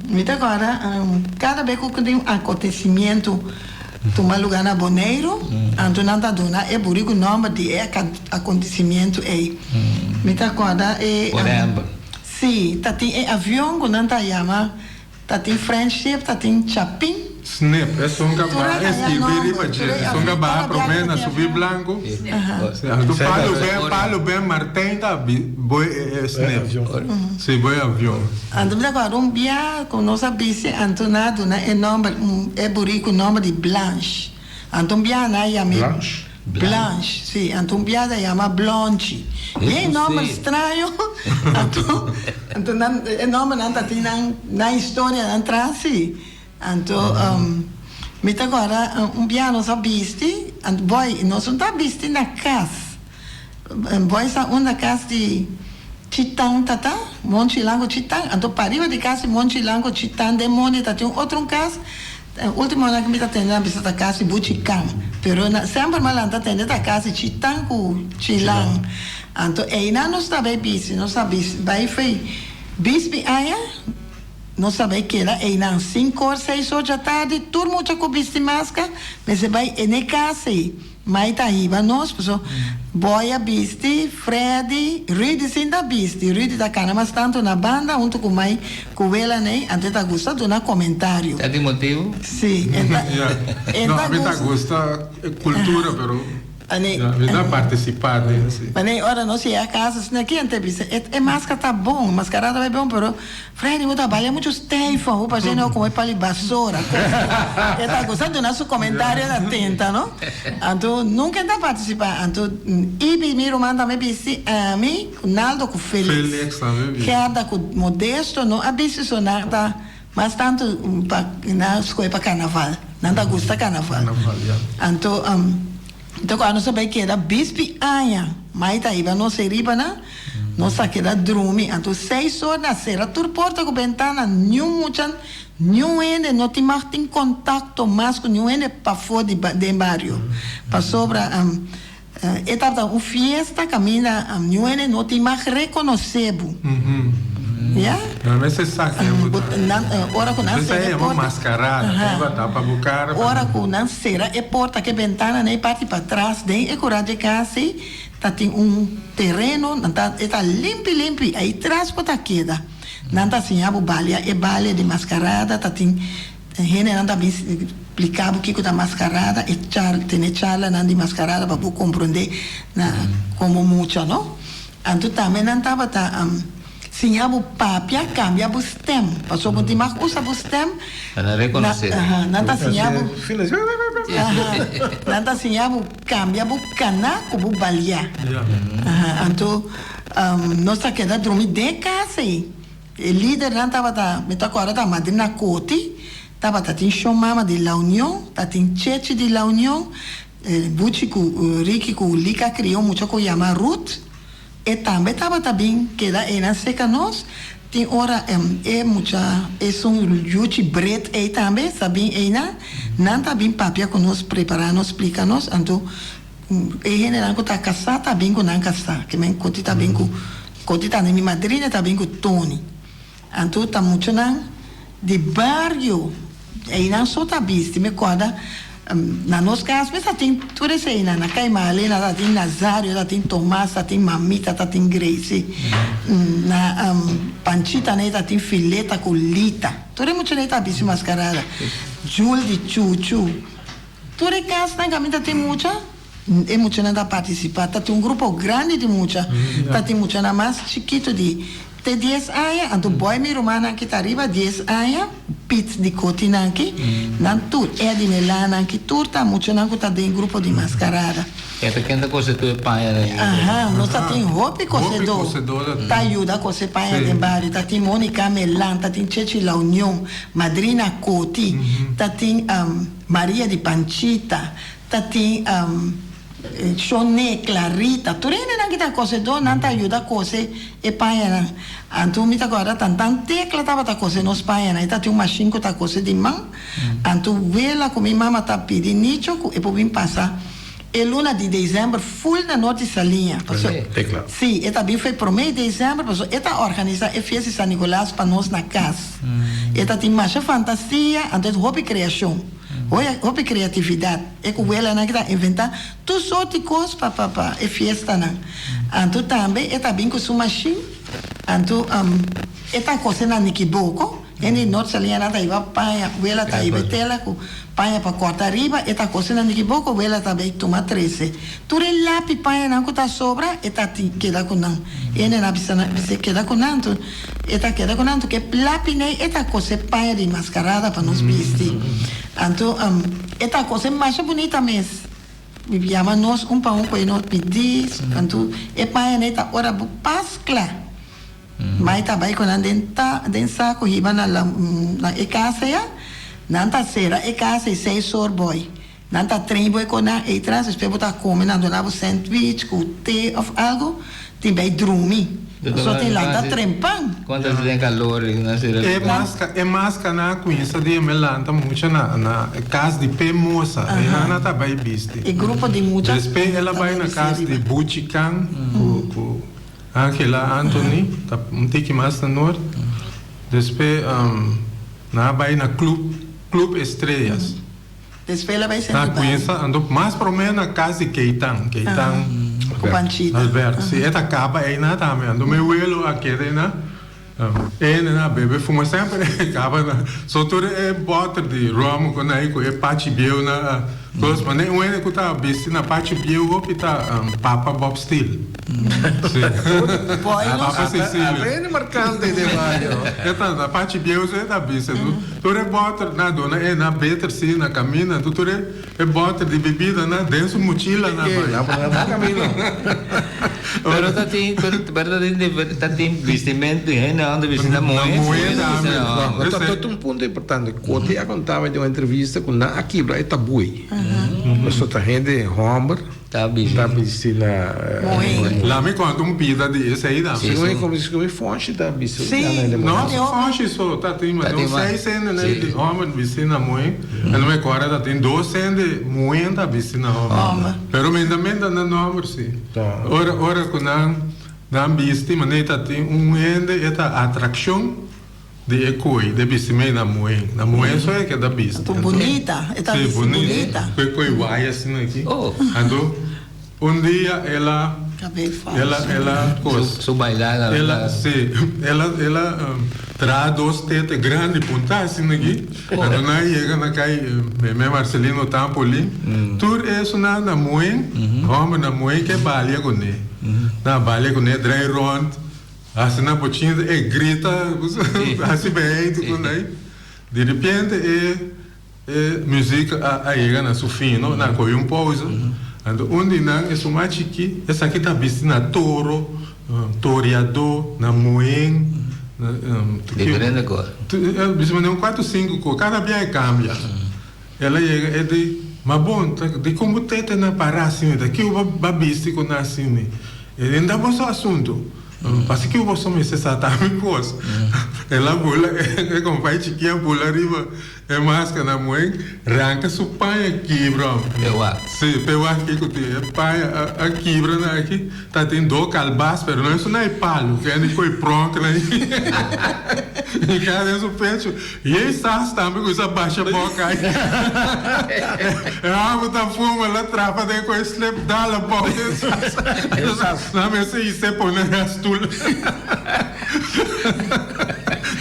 mi ta kòrda kada bes ku tin un akontesimiento tuma lugá na Boneiru, anto nan ta duna e buriku nòmber di e akontesimiento ei. Mi ta kòrda e. Por ehèmpel? Sí, ta tin e avion ku nan ta yama, ta tin Friendship, ta tin Chapin. Snip, esun ka baha e skirbi riba dje, esun ka baha promé na subi blanku. Anto Palo Ben, Palo Ben Martijn ta boi e snip. Sí, boi avion. Anto mi ta kòrda un bia ku nos a bisti, anto nan a duna e nòmber, e buriku nòmber di Blanche. Anto un bia nan a yam'é. Blanche? Blanche, si, anto un biaha ta yama Blonchi. Bien nomber straño, anto anto nan e nombernan ta tin nan nan historianan tras si. Anto mi ta kòrda un biaha nos a bisti, anto boy nos no ta bisti na kas, boy sa unda kas di Chitan ta ta, Monchi Lango Chitan, anto pariba di kas di Monchi Lango Chitan den mondi ta tin un otro un kas, Ultimo nan ku mi ta tende nan bisa ta kasi buchi kan pero na semper mi a lanta tende ta kasi chitan ku chilan anto einan nos ta bay bisi nos ta bisi bay fey bisbi aña nos ta bay keda einan sinkor seis or djatardi tur mucha ku bisti maska mester bay ene kas ey. Mai ta hiba nos, paso Boy a bisti, Freddy, Rudy sin ta bisti. Rudy ta cana mas tanto na banda hunto cu Mai cu wela ney, anto e ta gusta duna comentario. Ta di motibu? Si, e ta, e No, ta a mi ta gusta. gusta e cultura, pero Ane, ya, mi ta participa den si. Ane, ora nos yega casa, asina ki hende ta bisa, e, e masca ta bon, mascarada ta bay bon, pero Freddy bo ta baya mucho stijf ho pasobra no como e pali basora cos e ta gusta duna su comentario na tenta no anto nunca e ta participa anto Ibi mi ruman tambe bisti ami cu Naldo cu Felix Felix tambe bisti. Gerda cu Modesto no a bisti so nan ta mas tanto pa nan scohe pa carnaval nan ta gusta carnaval Carnaval ya. anto Anto ku nos a bai keda bispi aña, mai ta hiba nos ei riba nan, nos a keda drumi. Anto seis or nan a sera tur porta ku bentana, niun mucha, niun hende no tin mag tin kontakto mas ku niun hende pafó di den bario. Pasobra e tabata un fiesta kaminda niun hende no tin mag rekonosé bo. Ya? Nan mester sa ken bo ta. Nan, ora ku nan Esei sera e yama porta. mascarada, Aha. ken bo ta pa bo cara pa Ora nan. ku nan sera e porta ku e bentana na e parti patras den e kura dje kas ei ta tin un tereno, nan ta e ta limpi limpi, ei tras bo ta keda. Nan ta siña bo balia e balia di mascarada, ta tin hendenan ta bin splika bo kiko ta mascarada, e char tene charlanan di mascarada pa bo komprondé na komo mucha no. Anto tambe nan tabata siña bo papia, cambia bo stem, pasobra bo tin mag usa bo stem. Pa nan reconoce. Aha, nan ta siña bo, aha, nan ta siña bo cambia bo cana cu bo balia. Aha, anto nos ta keda drumi den cas ey. E lidernan tabata, mi ta acorda ta Madrina Coti, tabata tin Shon Mama di La Union, ta tin Chechi di La Union, Buchi ku Ricky ku Lika kria un mucha ku yama Ruth. E tambe tabata bin keda einan seka nos. Tin ora e mucha esun yuchi Bret ei tambe sa bin einan. Nan ta bin papia ku nos, prepara nos, splika nos. Anto e hendenan ku ta kasá ta bin ku nan kasá. Ke men Koti ta bin ku Koti ta mi madrina ta bin ku Tony. Anto ta muchanan di bario einan so ta bisti. Mi kòrda na nos kas mes ta tin tur eseinan. Na Kai Mahalena ta tin Nazario, ta tin Tomas, ta tin Mamita, ta tin Gracie. Na Panchita nei ta tin Fileta ku Lita. Tur e muchanan ei ta bisti maskarada. Jul di Chuchu. Tur e kasnan kaminda tin mucha. E muchanan ta partisipá. Ta tin un grupo grandi di mucha. Ta tin muchanan mas chikitu di te dies aña. Anto boy mi rumannan ki ta riba dies aña, Piet di Kotinan ki, nan tur, Eddy Melanan ki, tur ta muchanan ku ta den grupo di maskarada. E ta ken ta kose tur e paña den e Aha, nos ta tin hopi Hopi kosedó kosedó ta tin. ta yuda kose paña den bario. Ta tin Monica Melan, ta tin Chechi La Union, Madrina Koti, ta tin Maria di Panchita, Ta tin Shonee, Clarita, tur hendenan ki ta kosedó nan ta yuda kose e pañanan. Anto mi ta kòrda tantan Tecla tabata kose nos pañanan, e ta tin un mashin ku ta kose di man. Anto wela ku mi mama ta pidi Nicho ku e por bin pasa e luna di desèmber ful na Norte Saliña. Paso, Tecla. si, e ta bin for e promé di desèmber paso e ta organisá e fiesta di San Nicolas pa nos na kas. E ta tin masha fantasia, anto e hopi kreashon. Hopi kreatividat. E ku welanan ki ta inventá tur sort di kos pa pa pa e fiestanan. Anto tambe e ta bin ku su mashin, anto e ta kose na Nikiboko. Hende di Nort Saliña nan ta hiba paña, wela ta hiba e tela ku paña pa kòrta ariba, e ta kose na Nikiboko, wela ta bay tuma trese. Tur e lapi pañanan ku ta sobra e ta tin keda ku nan. Hende nan a bisa nan, bis'é keda ku nan. Anto e ta keda ku nan. Anto ku e lapi nei e ta kose paña di maskarada pa nos bisti. Anto e ta kose masha bunita mes. Mi yama nos un pa un koe nos pidi anto e paña nei ta ora bo pas kla. Mai ta bai ku nan den ta den saku hiba na la na e kas aya. Nan ta sera e kas ei seis or boi. Nan ta train bo e kon nan ei tras despues bo ta kome nan duna bo sandwich ku te of algo tin bai drumi. Pasobra tin lanta trempan. Cuanto ta den calor y nan sera E maska e maska nan a cuminsa di me lanta mucha na na e cas di Pe Mosa e nan a ta bay bisti. E grupo di mucha Despe el a bay na cas di Buchi Can cu cu Angela Anthony ta un tiki mas na noord. Despe nan a bay na club Club Estrellas. Despues el a bai senti Na bai. cuminsa anto mas prome na cas di Keitan, Keitan Cu Panchita. Albert, si e ta caba eyna tambe, anto mi welo a keda eyna, e na bebe fuma semper e caba na, so tur e boter di rum cu nan cu e pachi bieu na cos, ma ne un hende cu ta bisti na pachi bieu hopi ta Papa Bob Steel, si, Papa Cecilio. Aprende marcante den bario. E ta na pachi bieu so e ta bisti. Tur e bòter na duna e na beter si na kaminda anto tur e bòter di bibida na den su muchila na bai. Pero ta tin pero ta tin ta tin bistimento di hende nan ta bisti na muhe. Na muhe tambe. Ta ta un punto importante. Koti a kontami den un entrevista ku nan a kibra e tabu ei. Pasobra ta hende hòmber. Ta bisti. Ta bisti na. Muhé. Lami konta un pida di esei tambe. Si mi komo si mi fonshi ta bisti. Si. No si fonshi so ta tin ma un seis hende na di homber bisti na muhé en mi kore ta tin dos hende muhé ta bisti na homber pero minta minta nan homber si ora ora ku nan nan bisti manera ta tin un hende e ta atrakshon. Di e koe de bisti mei na muhé. Na muhé so e keda bisti. Anto bunita, e ta bisti bunita. Ku e koe waya asina aki. Anto un dia el a, el a, el a kos. Su bailada. El a, si, el a, el a traha dos tete grandi punta asina aki. Anto nan a yega na kai meme Marcelino Tampoli. Tur esun na muhé, hòmber na muhé ke balia kuné. Nan a balia kuné drai rònt. Hasi na bochinta e grita hasi beito con ei. Di repente e e muziek a a yega na su fin no, nan coge un pausa. Anto un di nan esun mas chiki esaki ta bisti na toro, toreador, na moen, na Diferente cos. Bisti manera un cuatro cinco cos, cada bia e cambia. El a yega e di, Ma bon, ta di kon bo tete na para asina? Ta kiu bo ba bisti ku na asina? E di, Nda boso asuntu. Pasi kiu boso mester sa ta mi kos. El a bula, e kompai chikí a bula riba e maska na muhé, ranka su paña kibra. Pewak. Si, pewak kiko tin. E paña a kibra na aki. Ta tin do kalbas, pero no esun na e palu, ke a koi pronk na i keda den su pechu. Yey sas tambe ku sa basha boka ai. E hòmber ta fuma la trapa den koi slip dal abou den sas. Nan mester hise pone na stul.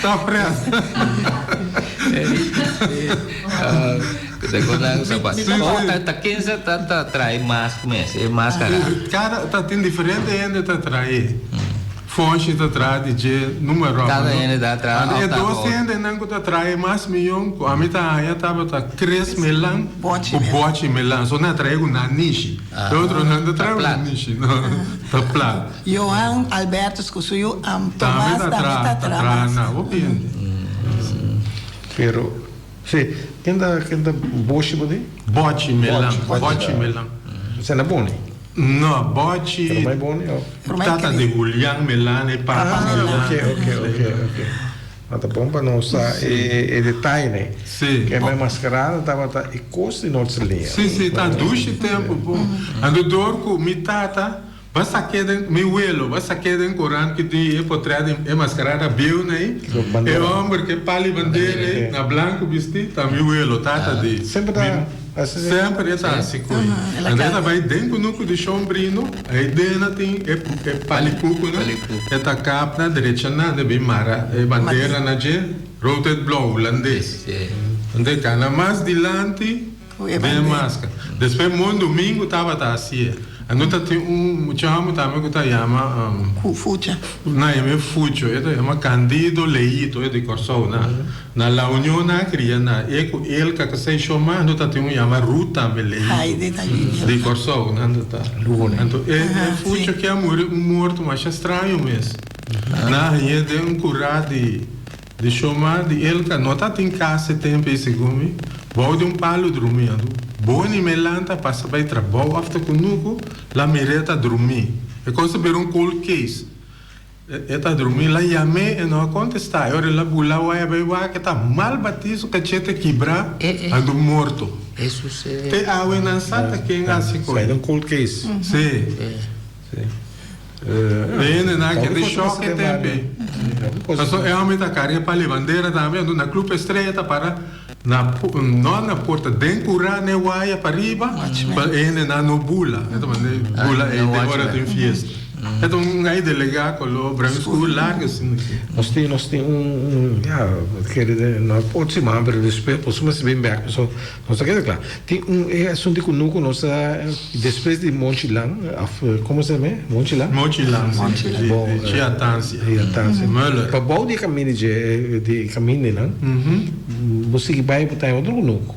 Ta fres. Ta ken sa ta trae mask mes, e maskara? Kada ta tin diferente hende ta trae. Fonshi ta traha di dje numero. Kada hende ta traha Anto e òf ta dos otro. hendenan ku ta traha e mas miyon ku ami ta haña tabata Chris Melan Bochi ku Melan. Bochi Melan. So nan a traha ku nan nishi. E otronan ta Ta traha ku plat. nan nishi. No, ta plat. Johan Albertus ku su yu am Tambe Tomas ta tambe traha, ta ta traha traha mas. na hopi hende. Pero, si, ken ta, ken ta Boshi bo di? Bochi Melan, Bochi. Bochi Melan. Esei na Boni? No, Bochi. Pero mai Boni of? Tata di Julian Melan e papa Melan. Ah, ok, ok, ok, ok. Ma ta bon pa nos sa e e detayenan. Si. Ke mai maskerada tabata e kos di Noord Saliña. Si, si, ta dushi tempu bo. Anto dor ku mi tata ba sak'é den, mi welo ba sak'é den korant ki tin e potret di e maskerada bieu na ei. E homber ke pali bandera ei na blanku bisti ta mi welo, tata di. Semper ta. Semper e ta hasi koe. Anto e ta bai den kunuku di Shombrino, ei dena tin e palikukunan, e ta kap na drecha nan, e bin mara e bandera na dje, rood het blauw, hulandes. Anto e kana mas dilanti den e maska. Despues Mondomingo tabata hasié. Anto ta tin un mucha hòmber tambe ku ta yama. Ku Fucha. Nan yama e Fucho, e ta yama Candido Leito, e di Kòrsou. Na na La Union nan a kria na e ku Elka ku sei shoma, anto ta tin un yama Ruth tambe Leito. Haide ta Junior. Di Kòrsou nan ta. Anto e e Fucho ke a muri un morto masha straño mes. Nan a hañ'é den un kurá di. Di shoma di Elka no ta tin kas e tempu ei segun mi, bou di un palu drumí. Anto Boni me lanta pasa bai trabou of ta kunuku, la mir'é ta drumí. E kos ta bira un cold case. E ta drumí, la yam'é e no a kontestá. E ora el a bula waya bai wak e ta mal batí, su kachete kibrá, anto morto. Te awe nan sa ta ken hasi koe. Sa e ta un cold case. Sí. E hendenan ke den shock e temp ei. Pasobra e homber ta carga pa levandera tambe, anto na Club Estrella ta para na no na porta den cura n'e waya pariba pa e hendenan no bula. E ta manda bula ei den ora tin fiesta. E ta un gai delega colo bruin scur largo asina aki. Nos tin nos tin un ya kere no otro siman pero despues por su mester bin bek pasobra Nos ta keda kla. Tin un e asuntu ku nuku nos a despues di Monchilan of komo se yama e? Monchilan? Mochilan, si. Di Bon, Chiatansia. Chiatansia. Muller. Pa bou di e kaminda dje di e kamindanan bo sigui bai bo ta haña otro kunuku.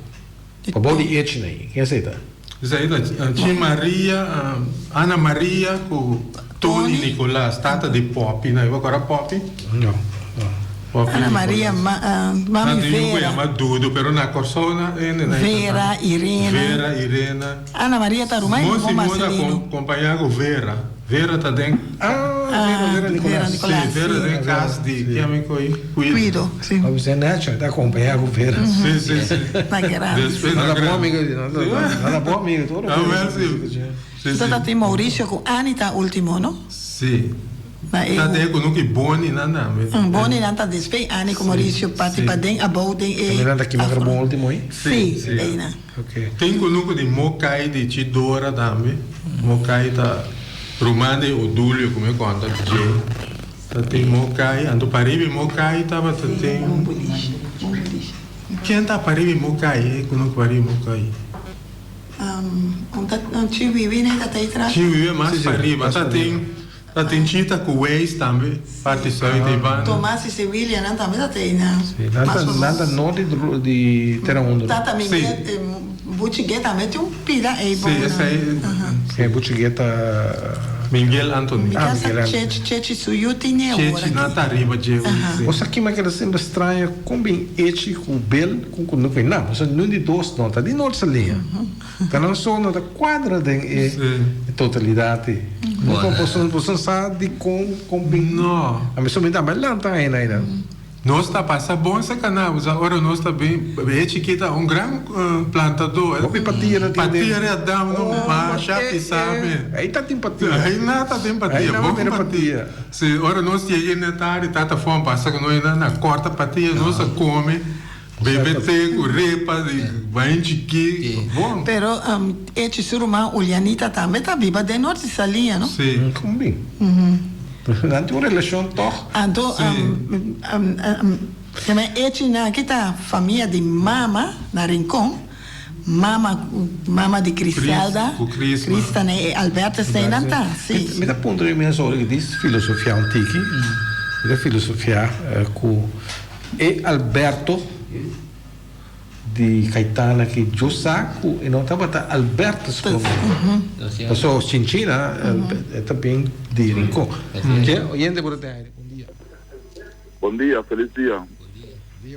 Pa bou di echinan ei. Ken esei ta? Esei ta Chi Maria, Ana Maria ku Tony Nicolas, tata di Poppy. Nan bo kòrda Poppy? No, no. Poppy Ana Maria, Nicolas. mami Nan tin yu ku Vera. yama Dudu, pero na Kòrsou nan hende nan Vera, Irena. Vera, Irena. Ana Maria ta ruman Mon di Mon Simon a Marcelino. kompañá ku Vera. Vera ta den. Ah, Vera, Vera Nicolas. Vera Nicolas, Sí, Vera den kas di ki ami ku ei? Cuido. Cuido, sí. Awe si Nacho ta acompañá ku Vera. Sí, sí, sí. Na grandi. Despues na na grandi. Nan ta bon amigo, nan ta bon amigo tur. Ah, wel sí. Sí, sí. Ta tin Mauricio ku Annie ta ultimo, no? Sí. Na e. Ta den ku nuki Boni nan tambe. Boni nan ta despues Annie ku Mauricio parti paden abou den e. Tambe nan ta kima karbon ultimo ei? Sí, einan. Tin kunuku di Mokai di Chidora tambe. Mokai ta ruman di Odulio ku mi konta dje. Ta tin Mokai, anto pariba e Mokai tabata tin. Ken ta pariba e Mokai, e kunuku pariba e Mokai? Chiwiwi mas pariba. Ta tin. Ta tin chita ku weis tambe parti zuid ei banda. Tomas i Sewillia nan tambe ta tei na Sí, nan ta nan ta nort di di Tera Hondo. Tata mi get Buchi Get tambe tin un pida ei bo. Sí, esei. Sí, Buchi Get ta. Miguel Anthony. Mi Ah, casa Miguel Anthony. Chechi Chechi su yu tin e ora Chechi nan ta riba dje wi, sí. Bo sa kima keda semper straño kon bin Echi ku Bel ku ku no ku e nan. Pasobra nun di dos no ta di nort Saliña. Ta nan so no ta cuadra den e totalidad ei. Bo boso sa dicon con bin. No. Ami so mi tambe lanta aina aina. Nos ta pasa bon serka nan, bo sa ora nos ta bin e chikita un gran plantador. Hopi patia na tin den. Patia riba dam no masha pisa mi. Ei ta tin patia. Ei na ta tin patia, bon patia. Si ora nos yega na tardi tata fon pasa ku nos na corta patia nos a come. Bebe te ku repa di bain chikí bon. Pero Echi su ruman Ulianita tambe ta biba den Norte Saliña, no? Sí. Kon bin? Nan tin un relashon tòg? Anto Tambe Echi nan aki ta famia di mama na Rincon, mama mama di Criselda, Cristane e Albertus ei nan ta, sí. Mi ta puntra mi mes ora ki dis filosofia un tiki, mi ta filosofia ku. E Alberto di Caetana ki yo sa ku e no tabata Alberto su prome. Paso Chinchina e ta bin di Rincon. Ke oyente por ta den aire. Bon dia. Bon dia, felis dia.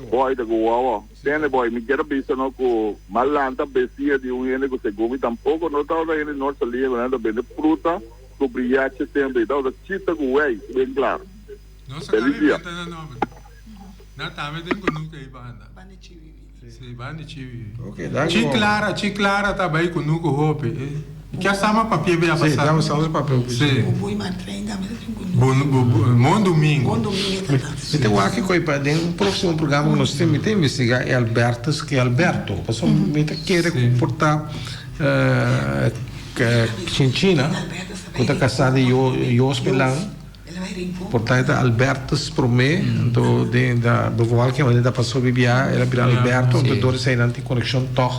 Boy ta ku wawa. Tende boy, mi kier a bisa no ku m'a lanta besia di un hende ku segun mi tampoko no tabata hende Noord Saliña ku nan ta bende fruta ku briache semper. E tabata chita ku wei, bien klar. Nos a Feliz cambia dia. inventa na nomber. Na tambe den kunuku ei banda. Si, banda chiwi. Ok, danki Chi bo. Clara, Chi Clara ta bai kunuku hopi. E kia sama papia bia Si, pasa. dame sama papia hopi. Si. Bubui Martrein tambe ta tin kunuku. Bon, bu, bu, Mon Domingo. Bon Domingo ta ta. Mi ta wak koi pa den un proximo programa ku nos tin mi ta investiga e Albertus ku e Alberto. Pasobra mi ta kere ku por ta Chinchina ku ta kasá di Jos Milan. Por ta e ta Albertus promé, anto den da bijvoorbeeld ke wanneer ta pasó bibia el a bira Alberto, anto dor esei nan tin konekshon tòg.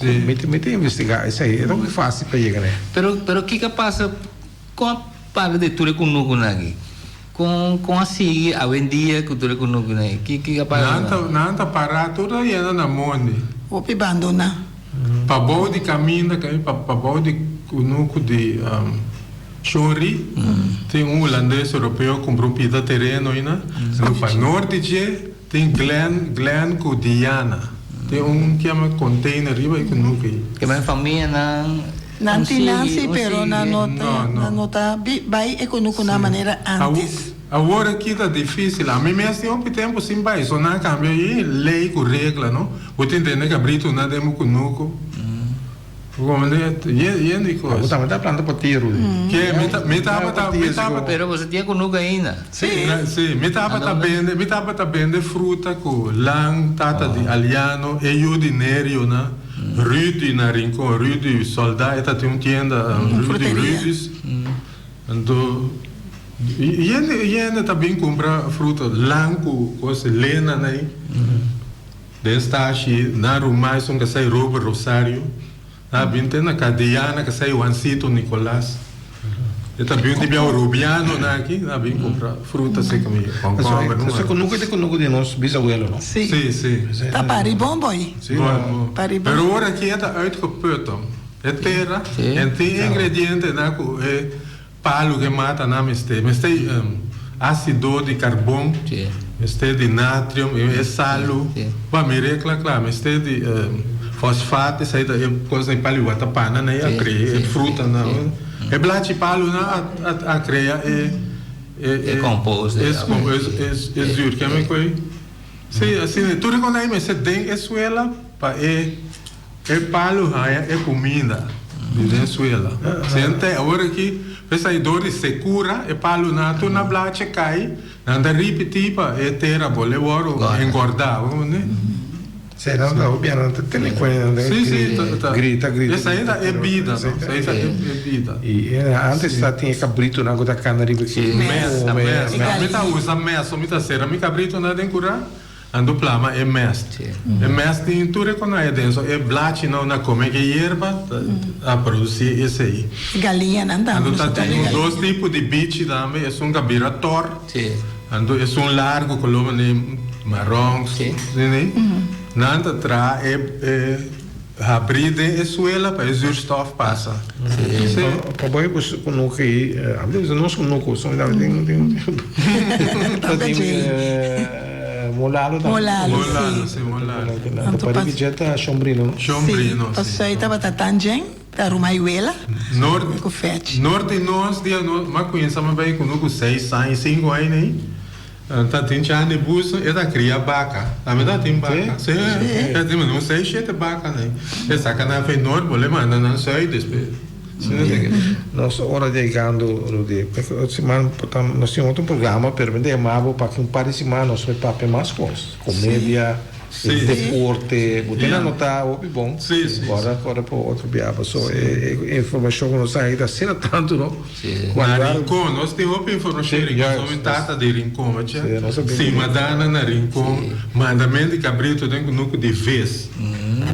Mi ta mi ta investigá esei, e ta hopi fásil pa yega n'e. Pero pero kiko a pasa kon a para di tur e kunukunan aki? Kon kon a sigui awendia ku tur e kunukunan aki? Ki kiko a pasa? Nan ta nan ta pará tur ta yena na mondi. Hopi bandoná. Pabou di kaminda kai pa pabou di kunuku di Chori tin un hulandes europeo a kumpra un pida tereno aina. Anto pa nort di dje Tin Glenn, Glenn ku Diana. Tin un kiama container riba e kunuku ei. Ke men famianan Nan un tin nan sigui, si, un pero nan sigui. no No, ta, no. nan no ta bi bai e kunuku na manera antes. Awor aki ta dificil. Ami mes tin hopi tempo sin bai. So nan a cambia e ley ku regla, no? Bo tin tende kabritu nan den bo kunuku. Yen di kos. Bo tambe ta planta patia, Rudy. Ke? Mi ta, mi tabata, mi tabata. Pero boso tin kunuku ainda? Si. Si, mi tabata bende, mi tabata bende fruta ku Lan, tata di Aliano, e yu di Nerio na, Rudy na Rincon, Rudy Soldá, e ta tin un tienda, Rudy Rudy's. Anto, yen di, yen ta bin kumpra fruta, Lan ku kos, Lena na ei. Den stashi na ruman esun ka sai Robert Rosario, na bin te na Kadeyana ka sai Juancito Nicolas. E ta bin di bia Rubiano na aki, na bin kumpra fruta seka mi konkomber. Eso kunuku ta kunuku di nos bisabuelo no? Si. Si, si. Ta pari bon boy. Si. Bon. Pari bon. Pero ora aki e ta uitgeput tom. E tera en tin ingrediente na ku e Palu ke mata nan mester. Mester asido di karbon, mester di natrium, e salu. Bo a mira e kla kla. Mester di fosfaat, esei ta e kos nan palu a ta pana nan a krea e frutanan. E blachi palu nan a krea e E compost. E zuur kemiko ei. Si, asina. Tur e kos mester den e suela pa e. E palu haña e kuminda di den suela. Sente awor aki p'esei dor di sekura e palunan tur na blachi kai, nan ta ripití pa e tera bole wòrdu engordá. Bo comprende? Sí, nan ta hopi nan ta tene kuenta, nan ta grita, grita. Esei ta e bida, no? Esei ta e bida. I antes ta tin e kabritunan ku ta kana riba e Mes, mes. Mi ta usa mes, so mi ta sera mi kabritunan den kurá. Anto plama e mest. E mest tin tur e konai aden, so e blachinan na kome ke yerba ta produsi esei. E galiñanan tambe. Anto ta tin dos tipo di bichi tambe, esun ka bira tor, anto esun largo kolor mane maron, sini. Nan ta traha e habri den e suela pa e zuurstof pasa. Pa bo e kunuku ei, nos kunuku, tin Molalo tambe. Molalo, si. Molalo, si, molalo. Anto pa riba dje ta Shombrino, no? Shombrino, si. Pasoi tabata Tanjen, ta Rumaiwela, Noord, ku Fetch. Noord di nos dia nos m'a kuinsa m'a bai kunuku seis aña, sinku aña ei. Ta tin chan di bus, e ta kria baka. Tambe ta tin baka. Si, e tin un seis, shete baka nei. E saka nan afei noord, bo le manda nan zuid despues. Nos ora yegando Rudy, otro siman por ta nos tin otro programa pero mi ta yama bo pa un par di siman nos por papia mas cos, comedia, deporte, bo tin anota hopi bon, ora ora por otro bia paso e informacion cu nos ta haña ta asina tanto no. Na Rincon, nos tin hopi informacion di Rincon, nos mi tata di Rincon, oca Simadana na Rincon, mandamento di cabrito den cunucu di ves.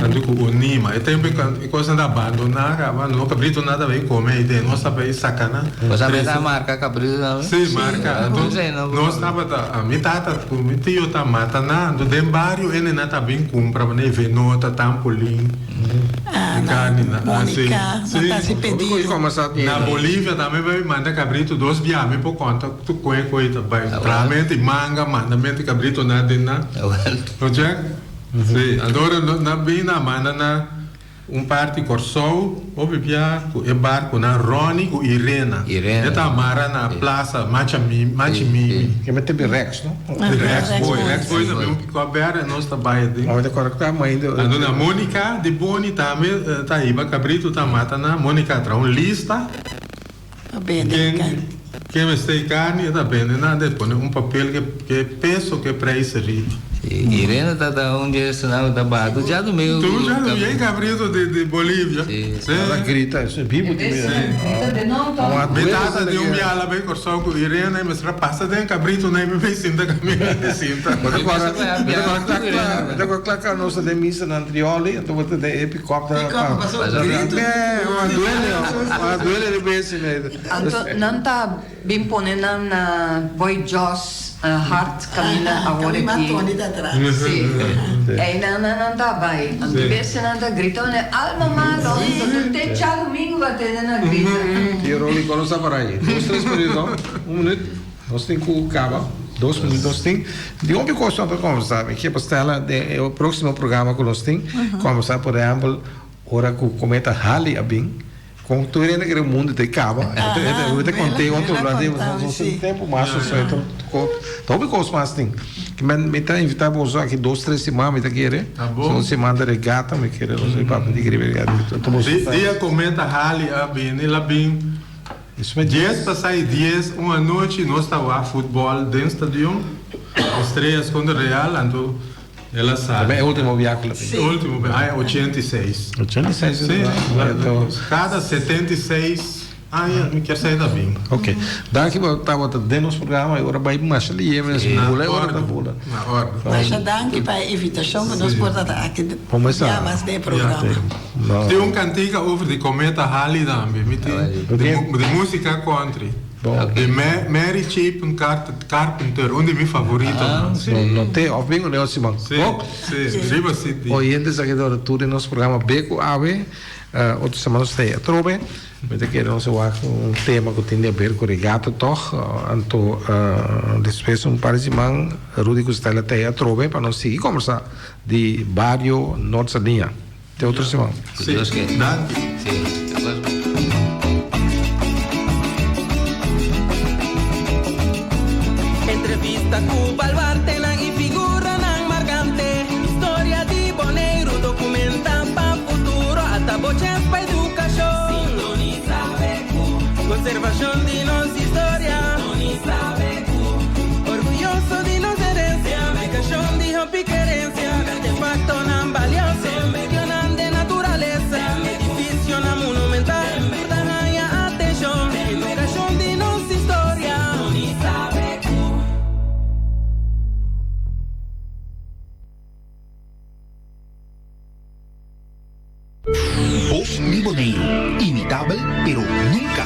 Anto ku Onima. E tempu e kosnan ta abandoná kaba, no kabritonan ta bai kome aiden, nos ta bai saka nan. Bo sa mester a marka kabrito tambe? Sí, marka. Anto nos tabata, mi tata ku mi tio ta mata nan, anto den bario hende nan ta bin kumpra manera e venota, tampolin, e karninan. Monica, nan ta hasi pedido. Na Bolivia tambe bai manda kabrito dos bia, mi por konta tur kon e koi ta bai. Trahamente manga, mandamente kabritonan den nan. Oca? Sí, anto ora nan bin nan manda na un parti Kòrsou, hopi bia ku e barkunan Ronnie ku Irena. Irena. E ta mara na plaza Macha Mi, Machi Mimi. Ke mete bin Rex, no? Rex Boy, Rex Boy ta bin un piko bèr en nos ta bai aden. Awor ta kòrda ku ainda. Anto na Monica di Boni tambe ta hiba kabritu ta mata nan. Monica a traha un lista. Pa bende e karni. Ken mester e karni e ta bende nan, e pone un papel ke peso ke preis riba. Irene ta un di esnan ku ta batu djadumingu. Tur djadumingu e kabrito di Bolivia. Si. Ela grita, eso e bibu tin mira. Mi tata di un biaha bai Kòrsou ku Irene, mi mester a pasa den kabritonan i mi bai sinta kaminda di sinta. Mi ta kòrda kla kla nos ta den misa na Antrioli, anto bo ta den e pikòp ta. Pikòp pasobra gritu. M'a duele, m'a duele riba ese. Anto nan ta Bin pone nan na Boy Jos hart caminda awor aki. Si. Eynan nan nan ta bay. Anto bes nan ta grita one alma malo. Anto tur te djadomingo ba tende nan grita. Tio Rolly con nos ta para ayi? Dos tres minuut no? Un minuut nos tin cu caba. Dos minuut nos tin. Di hopi cos nos ta conversa. Mi kier pa Stella den e proximo programa cu nos tin conversa por ehempel ora cu cometa Halley a bin. Kon tur hende kere mundu ta e kaba, e ta kont'é otro lado, nos tin tempu mas so e ta hopi kos mas tin. Mi ta invitá boso aki dos tres siman mi ta kere, un siman di regata mi kere nos bai papia di riba regata. Dia kometa Halley a bini el a bin dies pasá i dies un anochi nos ta wak futbòl den stadion Estrellas kontra Real anto El a sali. Tambe e ultimo biaha ku el a bini. E ultimo biaha, aña 86. 86 Si, kada 76 aña mi kier sa e ta bin. Ok. Danki pa tabata den nos programa i ora bai masha lihe mes bula e ora ta bula. Na ordu. Masha danki pa e invitashon ku nos por tata aki bia mas den e programa. Tin un kantika over di kometa Halley tambe. Mi tin di musika country. Di Mary Chapin Carpenter, un di mi favoritonan. Ah, no, no te, of bingo neo siman. Sí, sí, riba CD. Oyentes aki ta tur den nos programa Beku Awe. Otro semana nos ta hei atrobe. Mi ta kere nos a wak un tema ku tin di aber ku regata tog. Anto despues un par di siman Rudy ku Stella ta hei atrobe pa nos sigui kombersá di bario Noord Sardiña. Te otro siman. Sí, danki. Sí. Entrevista ku baluartenan i figuranan markante. Historia di Boneiru dokumenta pa futuro. Ata bo chèns pa edukashon. Sintonisa BQ. Konservashon di nos historia. Sintonisa BQ. Orguyoso di nos herensia. Edukashon di hopi kerensia. Artefaktonan balioso, medionan den naturalesa, edifisionan monumental tur ta haña atenshon. Edukashon di nos historia. Bos di Boneiru, imitabel pero nunka.